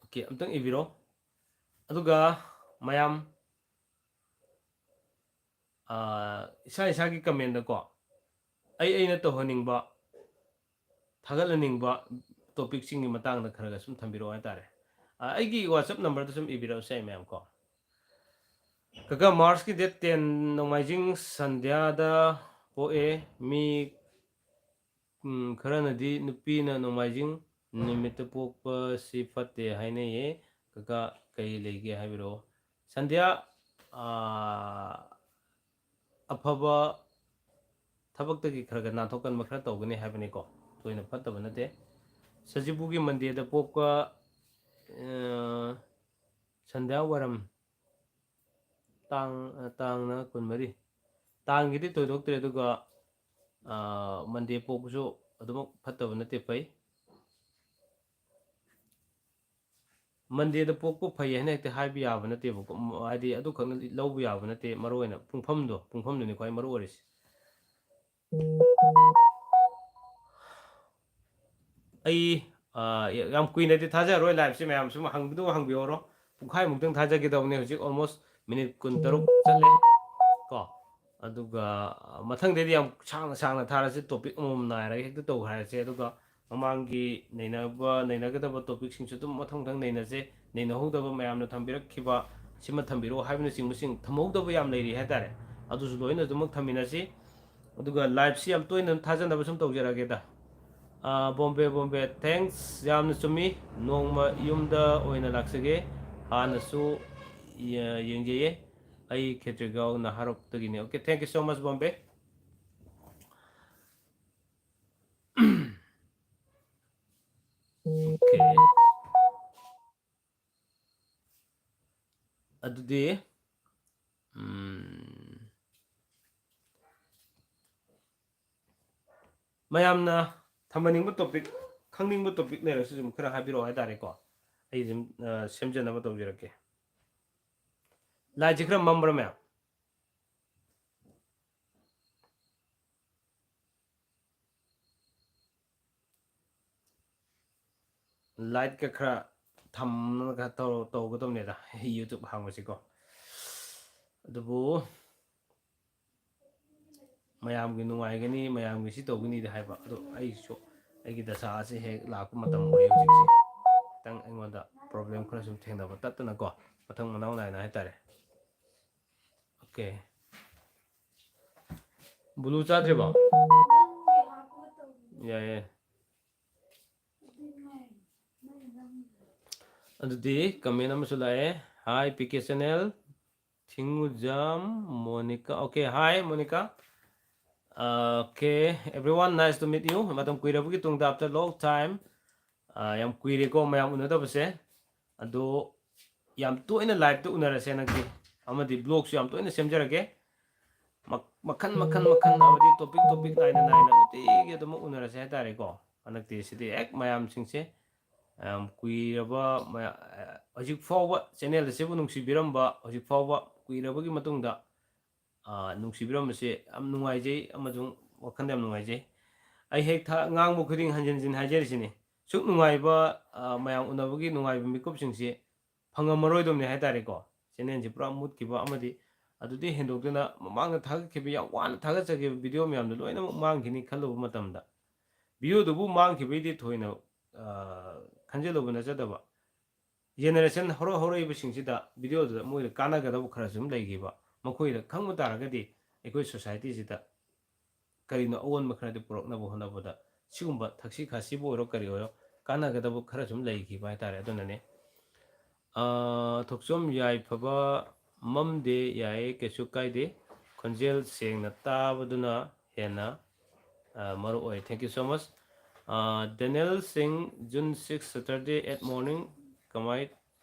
ꯑꯣꯀꯦ, ꯑꯝꯇꯪ ꯏꯕꯤꯔꯣ꯫ ꯑꯗꯨꯒ ꯃꯌꯥꯝ, ꯑ, ꯏꯁꯥ ꯏꯁꯥꯒꯤ ꯀꯃꯦꯟꯗꯀꯣ, ꯑꯩ ꯑꯩꯅ ꯇꯧꯍꯟꯅꯤꯡꯕ, ꯊꯥꯒꯠꯍꯟꯅꯤꯡꯕ ꯇꯣꯄꯤꯛꯁꯤꯡꯒꯤ ꯃꯇꯥꯡꯗ ꯈꯔ ꯈꯔ ꯁꯨꯝ ꯊꯝꯕꯤꯔꯛꯑꯣ ꯍꯥꯏꯇꯥꯔꯦ꯫ ꯑ, ꯑꯩꯒꯤ ꯋꯥꯆꯞ ꯅꯝꯕꯔꯗ ꯁꯨꯝ ꯏꯕꯤꯔꯛꯑꯁꯨ ꯌꯥꯏ ꯃꯌꯥꯝ ꯀꯣ꯫ ꯀꯀꯥ, ꯃꯥꯔꯁꯀꯤ ꯗꯦꯠ ꯇꯦꯟ ꯅꯣꯡꯃꯥꯏꯖꯤꯡ ꯁꯟꯙ꯭ꯌꯥꯗ ꯄꯣꯛꯑꯦ꯫ ꯃꯤ, ꯎꯝ, ꯈꯔꯅꯗꯤ ꯅꯨꯄꯤꯅ ꯅꯣꯡꯃꯥꯏꯖꯤꯡ ꯅꯨꯃꯤꯠꯇ ꯄꯣꯛꯄꯁꯤ ꯐꯠꯇꯦ ꯍꯥꯏꯅꯩꯌꯦ꯫ ꯀꯀꯥ, ꯀꯩ ꯂꯩꯒꯦ ꯍꯥꯏꯕꯤꯔꯛꯑꯣ꯫ ꯁꯟꯙ꯭ꯌꯥ, ꯑꯥ, ꯑꯐꯕ ꯊꯕꯛꯇꯒꯤ ꯈꯔ ꯈꯔ ꯅꯥꯟꯊꯣꯛꯀꯟꯕ ꯈꯔ ꯇꯧꯒꯅꯤ ꯍꯥꯏꯕꯅꯤꯀꯣ, ꯊꯣꯏꯅ ꯐꯠꯇꯕ ꯅꯠꯇꯦ꯫ ꯁꯖꯤꯕꯨꯒꯤ ꯃꯟꯗꯦꯗ ꯄꯣꯛꯄ, ꯑ, ꯁꯟꯙ꯭ꯌꯥ ꯋꯥꯏꯔꯝ, ꯇꯥꯡ, ꯑ, ꯇꯥꯡꯅ ꯀꯨꯟꯃꯔꯤ꯫ ꯇꯥꯡꯒꯤꯗꯤ ꯊꯣꯏꯗꯣꯛꯇ꯭ꯔꯦ, ꯑꯗꯨꯒ, ꯑ, ꯃꯟꯗꯦ ꯄꯣꯛꯄꯁꯨ ꯑꯗꯨꯃꯛ ꯐꯠꯇꯕ ꯅꯠꯇꯦ, ꯐꯩ꯫ ꯃꯟꯗꯦꯗ ꯄꯣꯛꯄ ꯐꯩ ꯍꯥꯏꯅ ꯍꯦꯛꯇ ꯍꯥꯏꯕ ꯌꯥꯕ ꯅꯠꯇꯦꯕꯀꯣ꯫ ꯎꯝ, ꯍꯥꯏꯗꯤ ꯑꯗꯨꯈꯛꯅ ꯂꯧꯕ ꯌꯥꯕ ꯅꯠꯇꯦ꯫ ꯃꯔꯨ ꯑꯣꯏꯅ ꯄꯨꯡꯐꯝꯗꯣ, ꯄꯨꯡꯐꯝꯗꯨꯅꯤ ꯈ꯭ꯋꯥꯏ ꯃꯔꯨ ꯑꯣꯏꯔꯤꯁꯦ꯫ ꯑꯩ, ꯑ, ꯌꯥꯝ ꯀꯨꯏꯅꯗꯤ ꯊꯥꯖꯔꯔꯣꯏ ꯂꯥꯏꯞꯁꯦ, ꯃꯌꯥꯝ ꯁꯨꯝ ꯍꯪꯕꯗꯨ ꯍꯪꯕꯤꯍꯧꯔꯣ꯫ ꯄꯨꯡꯈꯥꯏꯃꯨꯛꯇꯪ ꯊꯥꯖꯒꯦ ꯇꯧꯕꯅꯦ, ꯍꯧꯖꯤꯛ almost ꯃꯤꯅꯤꯠ ꯀꯨꯟꯇꯔꯨꯛ ꯆꯠꯂꯦ ꯀꯣ꯫ ꯑꯗꯨꯒ ꯃꯊꯪꯗꯩꯗꯤ ꯌꯥꯝ ꯁꯥꯡꯅ ꯁꯥꯡꯅ ꯊꯥꯔꯁꯤ, ꯇꯣꯄꯤꯛ ꯑꯃꯃꯝ ꯅꯥꯏꯔꯒ ꯍꯦꯛꯇ ꯇꯧ ꯍꯥꯏꯔꯁꯦ꯫ ꯑꯗꯨꯒ ꯃꯃꯥꯡꯒꯤ ꯅꯩꯅꯕ, ꯅꯩꯅꯒꯗꯕ ꯇꯣꯄꯤꯛꯁꯤꯡꯁꯨ ꯑꯗꯨꯝ ꯃꯊꯪ ꯃꯊꯪ ꯅꯩꯅꯁꯦ꯫ ꯅꯩꯅꯍꯧꯗꯕ ꯃꯌꯥꯝꯅ ꯊꯝꯕꯤꯔꯛꯈꯤꯕ, ꯁꯤꯃ ꯊꯝꯕꯤꯔꯛꯑꯣ ꯍꯥꯏꯕꯅꯆꯤꯡꯕꯁꯤꯡ ꯊꯝꯍꯧꯗꯕ ꯌꯥꯝ ꯂꯩꯔꯤ ꯍꯥꯏꯇꯥꯔꯦ꯫ ꯑꯗꯨꯁꯨ ꯂꯣꯏꯅ ꯑꯗꯨꯃꯛ ꯊꯝꯃꯤꯟꯅꯁꯤ꯫ ꯑꯗꯨꯒ ꯂꯥꯏꯞꯁꯤ ꯌꯥꯝ ꯇꯣꯏꯅ ꯊꯥꯖꯅꯕ ꯁꯨꯝ ꯇꯧꯖꯔꯛꯑꯒꯦꯗ꯫ ꯑꯥ, ꯕꯣꯝꯕꯦ, ꯕꯣꯝꯕꯦ, thanks, ꯌꯥꯝꯅ ꯆꯨꯝꯃꯤ꯫ ꯅꯣꯡꯃ ꯌꯨꯝꯗ ꯑꯣꯏꯅ ꯂꯥꯛꯆꯒꯦ꯫ ꯍꯥꯟꯅꯁꯨ ꯌꯦ-, ꯌꯦꯡꯖꯩꯌꯦ꯫ ꯑꯩ ꯈꯦꯇ꯭ꯔꯤꯒꯥꯎ ꯅꯍꯥꯔꯣꯛꯇꯒꯤꯅꯤ꯫ Okay, thank you so much, Bombay. Okay. ꯑꯗꯨꯗꯤ, ꯎꯝ, ꯃꯌꯥꯝꯅ ꯊꯝꯍꯟꯅꯤꯡꯕ topic, ꯈꯪꯅꯤꯡꯕ topic ꯂꯩꯔꯁꯨ ꯑꯗꯨꯝ ꯈꯔ ꯍꯥꯏꯕꯤꯔꯛꯑꯣ ꯍꯥꯏꯇꯥꯔꯦꯀꯣ꯫ ꯑꯩ ꯑꯗꯨꯝ, ꯑ, ꯁꯦꯝꯖꯅꯕ ꯇꯧꯖꯔꯛꯀꯦ꯫ Lightꯁꯦ ꯈꯔ ꯃꯝꯕ꯭ꯔꯥ ꯃꯌꯥꯝ? Lightꯀ ꯈꯔ ꯊꯝꯃꯒ ꯇꯧ-, ꯇꯧꯒꯗꯕꯅꯦꯗ, YouTube ꯍꯥꯡꯕꯁꯤꯀꯣ꯫ ꯑꯗꯨꯕꯨ ꯃꯌꯥꯝꯒꯤ ꯅꯨꯡꯉꯥꯏꯒꯅꯤ, ꯃꯌꯥꯝꯒꯤ ꯁꯤ ꯇꯧꯒꯅꯤꯗꯤ ꯍꯥꯏꯕ, ꯑꯗꯣ ꯑꯩꯁꯨ ꯑꯩꯒꯤ ꯗꯁꯥ ꯑꯁꯤ ꯍꯦꯛ ꯂꯥꯛꯄ ꯃꯇꯝ ꯑꯣꯏ ꯍꯧꯖꯤꯛꯁꯦ꯫ ꯈꯤꯇꯪ ꯑꯩꯉꯣꯟꯗ problem ꯈꯔ ꯁꯨꯝ ꯊꯦꯡꯅꯕ ꯇꯠꯇꯅꯀꯣ, ꯃꯊꯪ ꯃꯅꯥꯎ ꯅꯥꯏꯅ ꯍꯥꯏꯇꯥꯔꯦ꯫ Okay. Blue ꯆꯥꯗ꯭ꯔꯤꯕꯣ? ꯌꯥꯏꯌꯦ꯫ ꯑꯗꯨꯗꯤ comment ꯑꯃꯁꯨ ꯂꯥꯛꯑꯦ꯫ Hi, P K channel. ꯊꯤꯡꯉꯨꯖꯝ Monica. Okay, hi, Monica. Okay, everyone, nice to meet you. ꯃꯇꯝ ꯀꯨꯏꯔꯕꯒꯤ ꯇꯨꯡꯗ, after long time. ꯑ, ꯌꯥꯝ ꯀꯨꯏꯔꯦꯀꯣ ꯃꯌꯥꯝ ꯎꯅꯗꯕꯁꯦ꯫ ꯑꯗꯣ ꯌꯥꯝ ꯇꯣꯏꯅ liveꯇ ꯎꯅꯔꯁꯦ ꯍꯟꯗꯛꯇꯤ꯫ ꯑꯃꯗꯤ vlogꯁꯨ ꯌꯥꯝ ꯇꯣꯏꯅ ꯁꯦꯝꯖꯔꯒꯦ꯫ ꯃ-, ꯃꯈꯟ, ꯃꯈꯟ, ꯃꯈꯟ, ꯑꯃꯗꯤ topic, topic ꯅꯥꯏꯅ, ꯅꯥꯏꯅ ꯅꯨꯡꯇꯤꯒꯤ ꯑꯗꯨꯃꯛ ꯎꯅꯔꯁꯦ ꯍꯥꯏꯇꯥꯔꯦꯀꯣ꯫ ꯍꯟꯗꯛꯇꯤ ꯁꯤꯗꯤ ꯍꯦꯛ ꯃꯌꯥꯝꯁꯤꯡꯁꯦ, ꯌꯥꯝ ꯀꯨꯏꯔꯕ ꯃꯌꯥ-, ꯍꯧꯖꯤꯛ ꯐꯥꯎꯕ channel ꯑꯁꯤꯕꯨ ꯅꯨꯡꯁꯤꯕꯤꯔꯝꯕ, ꯍꯧꯖꯤꯛ ꯐꯥꯎꯕ ꯀꯨꯏꯔꯕꯒꯤ ꯃꯇꯨꯡꯗ, ꯑ, ꯅꯨꯡꯁꯤꯕꯤꯔꯝꯕꯁꯦ ꯌꯥꯝ ꯅꯨꯡꯉꯥꯏꯖꯩ ꯑꯃꯁꯨꯡ ꯋꯥꯈꯜꯗ ꯌꯥꯝ ꯅꯨꯡꯉꯥꯏꯖꯩ꯫ ꯑꯩ ꯍꯦꯛ ꯊꯥ-, ꯉꯥꯡꯕ ꯈꯨꯗꯤꯡ ꯍꯟꯖꯤꯟ ꯍꯟꯖꯤꯟ ꯍꯥꯏꯖꯔꯤꯁꯤꯅꯤ꯫ ꯁꯨꯛ ꯅꯨꯡꯉꯥꯏꯕ, ꯑ, ꯃꯌꯥꯝ ꯎꯅꯕꯒꯤ ꯅꯨꯡꯉꯥꯏꯕ ꯃꯤꯀꯨꯞꯁꯤꯡꯁꯤ ꯐꯪꯉꯝꯃꯔꯣꯏꯗꯕꯅꯤ ꯍꯥꯏꯇꯥꯔꯦꯀꯣ꯫ Channelꯁꯤ ꯄꯨꯔꯥ ꯃꯨꯠꯈꯤꯕ ꯑꯃꯗꯤ ꯑꯗꯨꯗꯤ ꯍꯦꯟꯗꯣꯛꯇꯨꯅ ꯃꯃꯥꯡꯗ ꯊꯥꯒꯠꯈꯤꯕ, ꯌꯥꯝ ꯋꯥꯅ ꯊꯥꯒꯠꯆꯈꯤꯕ video ꯃꯌꯥꯝꯗꯣ ꯂꯣꯏꯅꯃꯛ ꯃꯥꯡꯈꯤꯅꯤ ꯈꯜꯂꯨꯕ ꯃꯇꯝꯗ, videoꯗꯨꯕꯨ ꯃꯥꯡꯈꯤꯕꯩꯗꯤ ꯊꯣꯏꯅ, ꯑ, ꯈꯟꯖꯤꯜꯂꯨꯕ ꯅꯠꯆꯗꯕ, generation ꯍꯧꯔꯛ ꯍꯧꯔꯛꯏꯕꯁꯤꯡꯁꯤꯗ videoꯗꯨꯗ ꯃꯣꯏꯗ ꯀꯥꯟꯅꯒꯗꯕ ꯈꯔꯁꯨ ꯑꯗꯨꯝ ꯂꯩꯈꯤꯕ, ꯃꯈꯣꯏꯗ ꯈꯪꯕ ꯇꯥꯔꯒꯗꯤ ꯑꯩꯈꯣꯏ societyꯁꯤꯗ ꯀꯔꯤꯅꯣ ꯑꯑꯣꯟꯕ ꯈꯔꯗꯤ ꯄꯨꯔꯛꯅꯕ ꯍꯣꯠꯅꯕꯗ ꯁꯤꯒꯨꯝꯕ ꯊꯛꯁꯤ ꯈꯥꯁꯤꯕꯨ ꯑꯣꯏꯔꯣ ꯀꯔꯤ ꯑꯣꯏꯔꯣ ꯀꯥꯟꯅꯒꯗꯕ ꯈꯔꯁꯨ ꯑꯗꯨꯝ ꯂꯩꯈꯤꯕ ꯍꯥꯏꯇꯥꯔꯦ꯫ ꯑꯗꯨꯅꯅꯦ, ꯑ, ꯊꯣꯛꯆꯣꯝ ꯌꯥꯏꯐꯕ ꯃꯝꯗꯦ, ꯌꯥꯏꯌꯦ, ꯀꯩꯁꯨ ꯀꯥꯏꯗꯦ꯫ ꯈꯣꯟꯖꯦꯜ ꯁꯦꯡꯅ ꯇꯥꯕꯗꯨꯅ ꯍꯦꯟꯅ, ꯑ, ꯃꯔꯨ ꯑꯣꯏ꯫ Thank you so much꯫ Denel ꯁꯤꯡ, June six Saturday at morning ꯀꯃꯥꯏ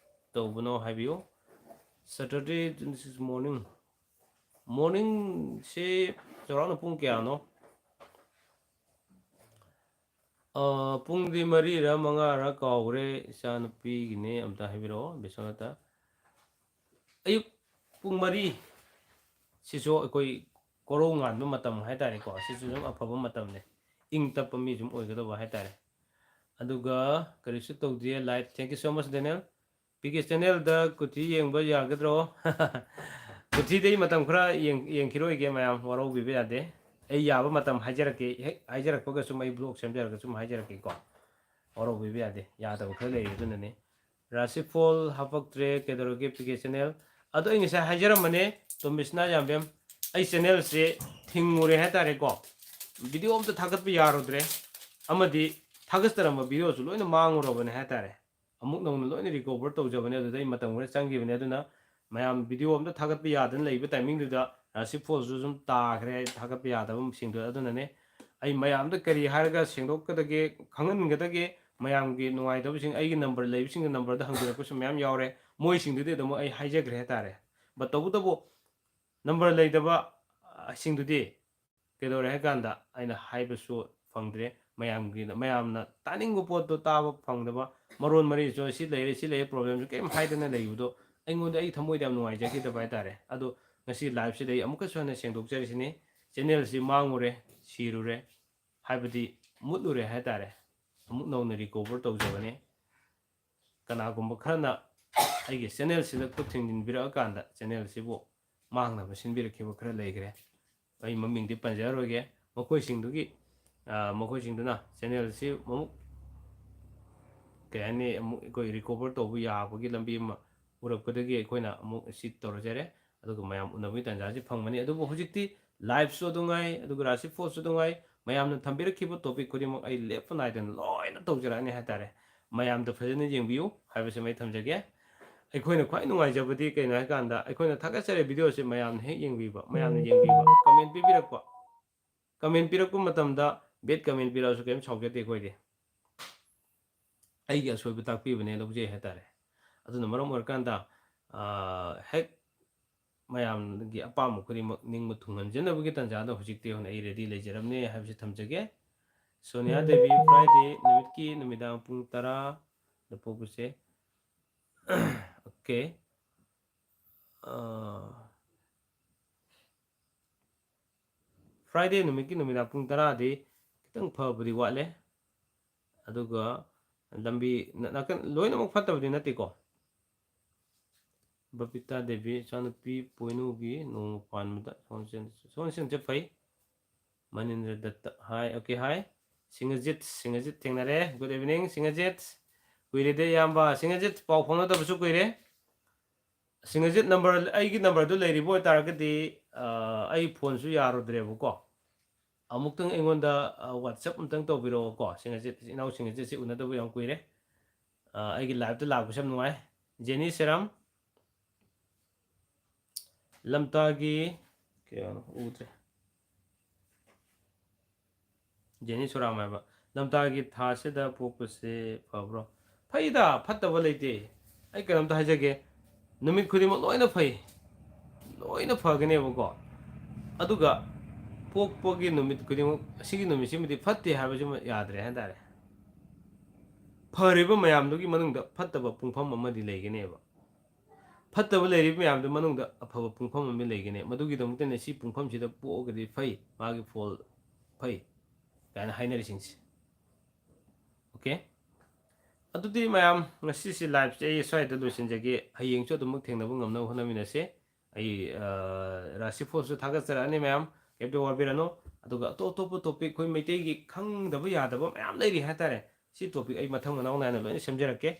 ꯇꯧꯕꯅꯣ ꯍꯥꯏꯕꯤꯌꯨ꯫ Saturday, June six morning, morningꯁꯤ ꯆꯥꯎꯔꯥꯛꯅ ꯄꯨꯡ ꯀꯌꯥꯅꯣ? ꯄꯨꯡꯗꯤ ꯃꯔꯤꯔ ꯃꯉꯥꯔ ꯀꯥꯎꯈ꯭ꯔꯦ, ꯏꯆꯥꯅꯨꯄꯤꯒꯤꯅꯦ, ꯑꯝꯇ ꯍꯥꯏꯕꯤꯔꯛꯑꯣ ꯕꯤꯁ꯭ꯋꯥꯅꯥꯊ꯫ ꯑꯌꯨꯛ ꯄꯨꯡ ꯃꯔꯤ ꯁꯤꯁꯨ ꯑꯩꯈꯣꯏ ꯀꯣꯔꯧ ꯉꯥꯟꯕ ꯃꯇꯝ ꯍꯥꯏꯇꯥꯔꯦꯀꯣ, ꯁꯤꯁꯨ ꯑꯗꯨꯝ ꯑꯐꯕ ꯃꯇꯝꯅꯦ, ꯏꯪ ꯇꯞꯄ ꯃꯤ ꯁꯨꯝ ꯑꯣꯏꯒꯗꯧꯕ ꯍꯥꯏꯇꯥꯔꯦ꯫ ꯑꯗꯨꯒ ꯀꯔꯤꯁꯨ ꯇꯧꯗꯦ, live꯫ Thank you so much, Daniel꯫ P K ꯆꯦꯅꯦꯜꯗ ꯀꯨꯊꯤ ꯌꯦꯡꯕ ꯌꯥꯒꯗ꯭ꯔꯣ? ꯀꯨꯊꯤꯗꯤ ꯑꯩ ꯃꯇꯝ ꯈꯔ ꯌꯦꯡꯈꯤꯔꯣꯏꯒꯦ, ꯃꯌꯥꯝ ꯋꯥꯔꯧꯕꯤꯕ ꯌꯥꯗꯦ꯫ ꯑꯩ ꯌꯥꯕ ꯃꯇꯝ ꯍꯥꯏꯖꯔꯛꯀꯦ, ꯍꯦꯛ ꯍꯥꯏꯖꯔꯛꯄꯒ ꯁꯨꯝ ꯑꯩ vlog ꯁꯦꯝꯖꯔꯒ ꯁꯨꯝ ꯍꯥꯏꯖꯔꯛꯀꯦꯀꯣ, ꯋꯥꯔꯧꯕꯤꯕ ꯌꯥꯗꯦ, ꯌꯥꯗꯕ ꯈꯔ ꯂꯩꯔꯤ꯫ ꯑꯗꯨꯅꯅꯦ ꯔꯥꯁꯤꯐꯣꯜ ꯍꯥꯄꯛꯇ꯭ꯔꯦ꯫ ꯀꯩꯗꯧꯔꯒꯦ ꯄꯤ ꯀꯦ ꯆꯦꯅꯦꯜ? ꯑꯗꯣ ꯑꯩ ꯉꯁꯥꯏ ꯍꯥꯏꯖꯔꯝꯕꯅꯦ, ꯇꯣꯝꯕꯤꯁꯅꯥ ꯌꯥꯝꯕꯦꯝ, ꯑꯩ ꯆꯦꯅꯦꯜꯁꯦ ꯊꯤꯡꯉꯨꯔꯦ ꯍꯥꯏꯇꯥꯔꯦꯀꯣ꯫ ꯚꯤꯗꯤꯑꯣ ꯑꯝꯇ ꯊꯥꯒꯠꯄ ꯌꯥꯔꯨꯗ꯭ꯔꯦ, ꯑꯃꯗꯤ ꯊꯥꯒꯠꯆꯔꯝꯕ ꯚꯤꯗꯤꯑꯣꯁꯨ ꯂꯣꯏꯅ ꯃꯥꯡꯉꯨꯔꯕꯅꯦ ꯍꯥꯏꯇꯥꯔꯦ꯫ ꯑꯃꯨꯛ ꯅꯧꯅ ꯂꯣꯏꯅ recover ꯇꯧꯖꯕꯅꯦ꯫ ꯑꯗꯨꯗ ꯑꯩ ꯃꯇꯝ ꯈꯔ ꯆꯪꯈꯤꯕꯅꯦ꯫ ꯑꯗꯨꯅ ꯃꯌꯥꯝ ꯚꯤꯗꯤꯑꯣ ꯑꯝꯇ ꯊꯥꯒꯠꯄ ꯌꯥꯗꯅ ꯂꯩꯕ ꯇꯥꯏꯃꯤꯡꯗꯨꯗ ꯔꯥꯁꯤꯐꯣꯜꯁꯨ ꯁꯨꯝ ꯇꯥꯈ꯭ꯔꯦ, ꯊꯥꯒꯠꯄ ꯌꯥꯗꯕꯁꯤꯡꯗꯣ꯫ ꯑꯗꯨꯅꯅꯦ ꯑꯩ ꯃꯌꯥꯝꯗ ꯀꯔꯤ ꯍꯥꯏꯔꯒ ꯁꯦꯡꯗꯣꯛꯀꯗꯒꯦ, ꯈꯪꯍꯟꯒꯗꯒꯦ, ꯃꯌꯥꯝꯒꯤ ꯅꯨꯡꯉꯥꯏꯇꯕꯁꯤꯡ ꯑꯩꯒꯤ ꯅꯝꯕꯔ ꯂꯩꯕꯁꯤꯡꯒꯤ ꯅꯝꯕꯔꯗ ꯍꯪꯕꯤꯔꯛꯄꯁꯨ ꯃꯌꯥꯝ ꯌꯥꯎꯔꯦ꯫ ꯃꯣꯏꯁꯤꯡꯗꯨꯗꯤ ꯑꯗꯨꯝ ꯑꯩ ꯍꯥꯏꯖꯈ꯭ꯔꯦ ꯍꯥꯏꯇꯥꯔꯦ꯫ But ꯇꯧꯕꯇꯕꯨ ꯅꯝꯕꯔ ꯂꯩꯇꯕ ꯁꯤꯡꯗꯨꯗꯤ ꯀꯩꯗꯧꯔꯦ ꯍꯥꯏ ꯀꯥꯟꯗ ꯑꯩꯅ ꯍꯥꯏꯕꯁꯨ ꯐꯪꯗ꯭ꯔꯦ꯫ ꯃꯌꯥꯝꯒꯤ, ꯃꯌꯥꯝꯅ ꯇꯥꯅꯤꯡꯕ ꯄꯣꯠꯇꯣ ꯇꯥꯕ ꯐꯪꯗꯕ, ꯃꯔꯣꯟ ꯃꯔꯤꯁꯨ ꯁꯤ ꯂꯩꯔꯦ, ꯁꯤ ꯂꯩꯔꯦ, problemꯁꯨ ꯀꯩꯝ ꯍꯥꯏꯗꯅ ꯂꯩꯕꯗꯣ ꯑꯩꯉꯣꯟꯗ ꯑꯩ ꯊꯃꯣꯏꯗ ꯌꯥꯝ ꯅꯨꯡꯉꯥꯏꯖꯈꯤꯗꯕ ꯍꯥꯏꯇꯥꯔꯦ꯫ ꯑꯗꯣ ꯉꯁꯤ liveꯁꯤꯗ ꯑꯩ ꯑꯃꯨꯛꯀꯁꯨ ꯍꯟꯅ ꯁꯦꯡꯗꯣꯛꯆꯔꯤꯁꯤꯅꯤ꯫ Channelꯁꯤ ꯃꯥꯡꯉꯨꯔꯦ, ꯁꯤꯔꯨꯔꯦ, ꯍꯥꯏꯕꯗꯤ ꯃꯨꯠꯂꯨꯔꯦ ꯍꯥꯏꯇꯥꯔꯦ꯫ ꯑꯃꯨꯛ ꯅꯧꯅ recover ꯇꯧꯖꯕꯅꯤ꯫ ꯀꯅꯥꯒꯨꯝꯕ ꯈꯔꯅ ꯑꯩꯒꯤ channelꯁꯤꯗ ꯈꯨꯠ ꯊꯤꯡꯖꯤꯟꯕꯤꯔꯛꯑꯀꯥꯟꯗ channelꯁꯤꯕꯨ ꯃꯥꯡꯅꯕ ꯁꯤꯟꯕꯤꯔꯛꯈꯤꯕ ꯈꯔ ꯂꯩꯈ꯭ꯔꯦ꯫ ꯑꯩ ꯃꯃꯤꯡꯗꯤ ꯄꯟꯖꯔꯔꯣꯏꯒꯦ꯫ ꯃꯈꯣꯏꯁꯤꯡꯗꯨꯒꯤ, ꯑ, ꯃꯈꯣꯏꯁꯤꯡꯗꯨꯅ channelꯁꯤ ꯑꯃꯨꯛ, ꯀꯩ ꯍꯥꯏꯅꯤ, ꯑꯃꯨꯛ ꯑꯩꯈꯣꯏ recover ꯇꯧꯕ ꯌꯥꯕꯒꯤ ꯂꯝꯕꯤ ꯑꯃ ꯎꯔꯛꯄꯗꯒꯤ ꯑꯩꯈꯣꯏꯅ ꯑꯃꯨꯛ ꯁꯤ ꯇꯧꯔꯖꯔꯦ꯫ ꯑꯗꯨꯒ ꯃꯌꯥꯝ ꯎꯅꯕꯒꯤ ꯇꯥꯟꯖꯥꯁꯤ ꯐꯪꯕꯅꯤ꯫ ꯑꯗꯨꯕꯨ ꯍꯧꯖꯤꯛꯇꯤ liveꯁꯨ ꯑꯗꯨꯝ ꯉꯥꯏ, ꯑꯗꯨꯒ ꯔꯥꯁꯤꯐꯣꯜꯁꯨ ꯑꯗꯨꯝ ꯉꯥꯏ꯫ ꯃꯌꯥꯝꯅ ꯊꯝꯕꯤꯔꯛꯈꯤꯕ topic ꯈꯨꯗꯤꯡꯃꯛ ꯑꯩ ꯂꯦꯞꯄ ꯅꯥꯏꯗꯅ ꯂꯣꯏꯅ ꯇꯧꯖꯔꯛꯑꯅꯤ ꯍꯥꯏꯇꯥꯔꯦ꯫ ꯃꯌꯥꯝꯗ ꯐꯖꯅ ꯌꯦꯡꯕꯤꯌꯨ ꯍꯥꯏꯕꯁꯤꯃ ꯑꯩ ꯊꯝꯖꯒꯦ꯫ ꯑꯩꯈꯣꯏꯅ ꯈ꯭ꯋꯥꯏ ꯅꯨꯡꯉꯥꯏꯖꯕꯗꯤ ꯀꯩꯅꯣ ꯍꯥꯏꯀꯥꯟꯗ, ꯑꯩꯈꯣꯏꯅ ꯊꯥꯒꯠꯆꯔꯦ videoꯁꯦ ꯃꯌꯥꯝꯅ ꯍꯦꯛ ꯌꯦꯡꯕꯤꯕ, ꯃꯌꯥꯝꯅ ꯌꯦꯡꯕꯤꯕ, comment ꯄꯤꯕꯤꯔꯛꯄ꯫ Comment ꯄꯤꯔꯛꯄ ꯃꯇꯝꯗ Bad comment ꯄꯤꯔꯛꯑꯁꯨ ꯀꯔꯤꯝ ꯁꯥꯎꯖꯗꯦ ꯑꯩꯈꯣꯏꯗꯤ꯫ ꯑꯩꯒꯤ ꯑꯁꯣꯏꯕ ꯇꯥꯛꯄꯤꯕꯅꯦ ꯂꯧꯖꯩ ꯍꯥꯏꯇꯥꯔꯦ꯫ ꯑꯗꯨꯅ ꯃꯔꯝ ꯑꯣꯏꯔꯀꯥꯟꯗ, ꯑꯥ, ꯍꯦꯛ ꯃꯌꯥꯝꯒꯤ ꯑꯄꯥꯝꯕ ꯈꯨꯗꯤꯡꯃꯛ ꯅꯤꯡꯕ ꯊꯨꯡꯍꯟꯖꯅꯕꯒꯤ ꯇꯥꯟꯖꯥꯗꯣ ꯍꯧꯖꯤꯛꯇꯤ ꯑꯩ ready ꯂꯩꯖꯔꯕꯅꯦ ꯍꯥꯏꯕꯁꯤ ꯊꯝꯖꯒꯦ꯫ ꯁꯣꯅꯤꯌꯥ ꯗꯦꯕꯤ, Friday ꯅꯨꯃꯤꯠꯀꯤ ꯅꯨꯃꯤꯗꯥꯡ ꯄꯨꯡ ꯇꯔꯥꯗ ꯄꯣꯛꯄꯁꯦ꯫ Okay꯫ ꯑꯥ, Friday ꯅꯨꯃꯤꯠꯀꯤ ꯅꯨꯃꯤꯗꯥꯡ ꯄꯨꯡ ꯇꯔꯥꯗꯤ ꯈꯤꯇꯪ ꯐꯕꯗꯤ ꯋꯥꯠꯂꯦ꯫ ꯑꯗꯨꯒ ꯂꯝꯕꯤ ꯅ-, ꯅꯥꯀꯟ ꯂꯣꯏꯅꯃꯛ ꯐꯠꯇꯕꯗꯤ ꯅꯠꯇꯦꯀꯣ꯫ ꯕꯕꯤꯇꯥ ꯗꯦꯕꯤ, ꯏꯆꯥꯅꯨꯄꯤ ꯄꯣꯏꯅꯨꯒꯤ ꯅꯣꯡꯃ ꯄꯥꯟꯕꯗ ꯁꯣꯟꯁꯦꯟ-, ꯁꯣꯟꯁꯦꯟꯁꯦ ꯐꯩ꯫ ꯃꯅꯤꯟꯗ꯭ꯔ ꯗꯠꯇ, hi, okay, hi꯫ ꯁꯤꯡꯍꯖꯤꯠ, ꯁꯤꯡꯍꯖꯤꯠ ꯊꯦꯡꯅꯔꯦ꯫ Good evening, ꯁꯤꯡꯍꯖꯤꯠ꯫ ꯀꯨꯏꯔꯦꯗ ꯏꯌꯥꯝꯕ꯫ ꯁꯤꯡꯍꯖꯤꯠ, ꯄꯥꯎ ꯐꯥꯎꯅꯗꯕꯁꯨ ꯀꯨꯏꯔꯦ꯫ ꯁꯤꯡꯍꯖꯤꯠ, number, ꯑꯩꯒꯤ numberꯗꯨ ꯂꯩꯔꯤꯕ ꯑꯣꯏꯇꯥꯔꯒꯗꯤ, ꯑ, ꯑꯩ phoneꯁꯨ ꯌꯥꯔꯨꯗ꯭ꯔꯦꯕꯀꯣ꯫ ꯑꯃꯨꯛꯇꯪ ꯑꯩꯉꯣꯟꯗ, ꯑ, WhatsApp ꯑꯃꯇꯪ ꯇꯧꯕꯤꯔꯛꯑꯣꯀꯣ꯫ ꯁꯤꯡꯍꯖꯤꯠ, ꯏꯅꯥꯎ ꯁꯤꯡꯍꯖꯤꯠꯁꯤ ꯎꯅꯗꯕ ꯌꯥꯝ ꯀꯨꯏꯔꯦ꯫ ꯑ, ꯑꯩꯒꯤ liveꯇ ꯂꯥꯛꯄꯁꯦ ꯌꯥꯝ ꯅꯨꯡꯉꯥꯏ꯫ ꯖꯦꯅꯤ ꯁꯦꯔꯥꯝ, ꯂꯝꯇꯥꯒꯤ, ꯀꯌꯥꯅꯣ ꯎꯗ꯭ꯔꯦ꯫ ꯖꯦꯅꯤ ꯁꯣꯔꯥꯝ ꯍꯥꯏꯕ, "ꯂꯝꯇꯥꯒꯤ ꯊꯥꯁꯤꯗ ꯄꯣꯛꯄꯁꯦ ꯐꯕ꯭ꯔꯣ?" ꯐꯩꯗ, ꯐꯠꯇꯕ ꯂꯩꯇꯦ꯫ ꯑꯩ ꯀꯩꯅꯣꯝꯇ ꯍꯥꯏꯖꯒꯦ, ꯅꯨꯃꯤꯠ ꯈꯨꯗꯤꯡꯃꯛ ꯂꯣꯏꯅ ꯐꯩ, ꯂꯣꯏꯅ ꯐꯒꯅꯦꯕꯀꯣ꯫ ꯑꯗꯨꯒ ꯄꯣꯛꯄꯒꯤ ꯅꯨꯃꯤꯠ ꯈꯨꯗꯤꯡꯃꯛ, ꯑꯁꯤꯒꯤ ꯅꯨꯃꯤꯠꯁꯤꯃꯗꯤ ꯐꯠꯇꯦ ꯍꯥꯏꯕꯁꯤꯃ ꯌꯥꯗ꯭ꯔꯦ ꯍꯥꯏꯇꯥꯔꯦ꯫ ꯐꯔꯤꯕ ꯃꯌꯥꯝꯗꯨꯒꯤ ꯃꯅꯨꯡꯗ ꯐꯠꯇꯕ ꯄꯨꯡꯐꯝ ꯑꯃꯗꯤ ꯂꯩꯒꯅꯦꯕ꯫ ꯐꯠꯇꯕ ꯂꯩꯔꯤꯕ ꯃꯌꯥꯝꯗꯨ ꯃꯅꯨꯡꯗ ꯑꯐꯕ ꯄꯨꯡꯐꯝ ꯑꯃ ꯂꯩꯒꯅꯤ꯫ ꯃꯗꯨꯒꯤꯗꯃꯛꯇꯅꯦ ꯁꯤ ꯄꯨꯡꯐꯝꯁꯤꯗ ꯄꯣꯛꯑꯒꯗꯤ ꯐꯩ, ꯃꯥꯒꯤ ꯐꯣꯜ ꯐꯩ ꯀꯥꯏꯅ ꯍꯥꯏꯅꯔꯤꯁꯤꯡꯁꯦ꯫ Okay? ꯑꯗꯨꯗꯤ ꯃꯌꯥꯝ, ꯉꯁꯤꯁꯤ liveꯁꯦ ꯑꯩ ꯁ꯭ꯋꯥꯏꯗ ꯂꯣꯏꯁꯤꯟꯖꯒꯦ꯫ ꯍꯌꯦꯡꯁꯨ ꯑꯗꯨꯃꯛ ꯊꯦꯡꯅꯕ ꯉꯝꯅꯕ ꯍꯣꯠꯅꯃꯤꯟꯅꯁꯦ꯫ ꯑꯩ, ꯑ, ꯔꯥꯁꯤꯐꯣꯜꯁꯨ ꯊꯥꯒꯠꯆꯔꯛꯑꯅꯤ ꯃꯌꯥꯝ, ꯀꯩꯝꯇ ꯋꯥꯕꯤꯔꯅꯨ꯫ ꯑꯗꯨꯒ ꯑꯇꯣꯞ ꯑꯇꯣꯞꯄ topic, ꯑꯩꯈꯣꯏ ꯃꯩꯇꯩꯒꯤ ꯈꯪꯗꯕ ꯌꯥꯗꯕ ꯃꯌꯥꯝ ꯂꯩꯔꯤ ꯍꯥꯏꯇꯥꯔꯦ꯫ ꯁꯤ topic ꯑꯩ ꯃꯊꯪ ꯃꯅꯥꯎ ꯅꯥꯏꯅ ꯂꯣꯏꯅ ꯁꯦꯝꯖꯔꯛꯀꯦ꯫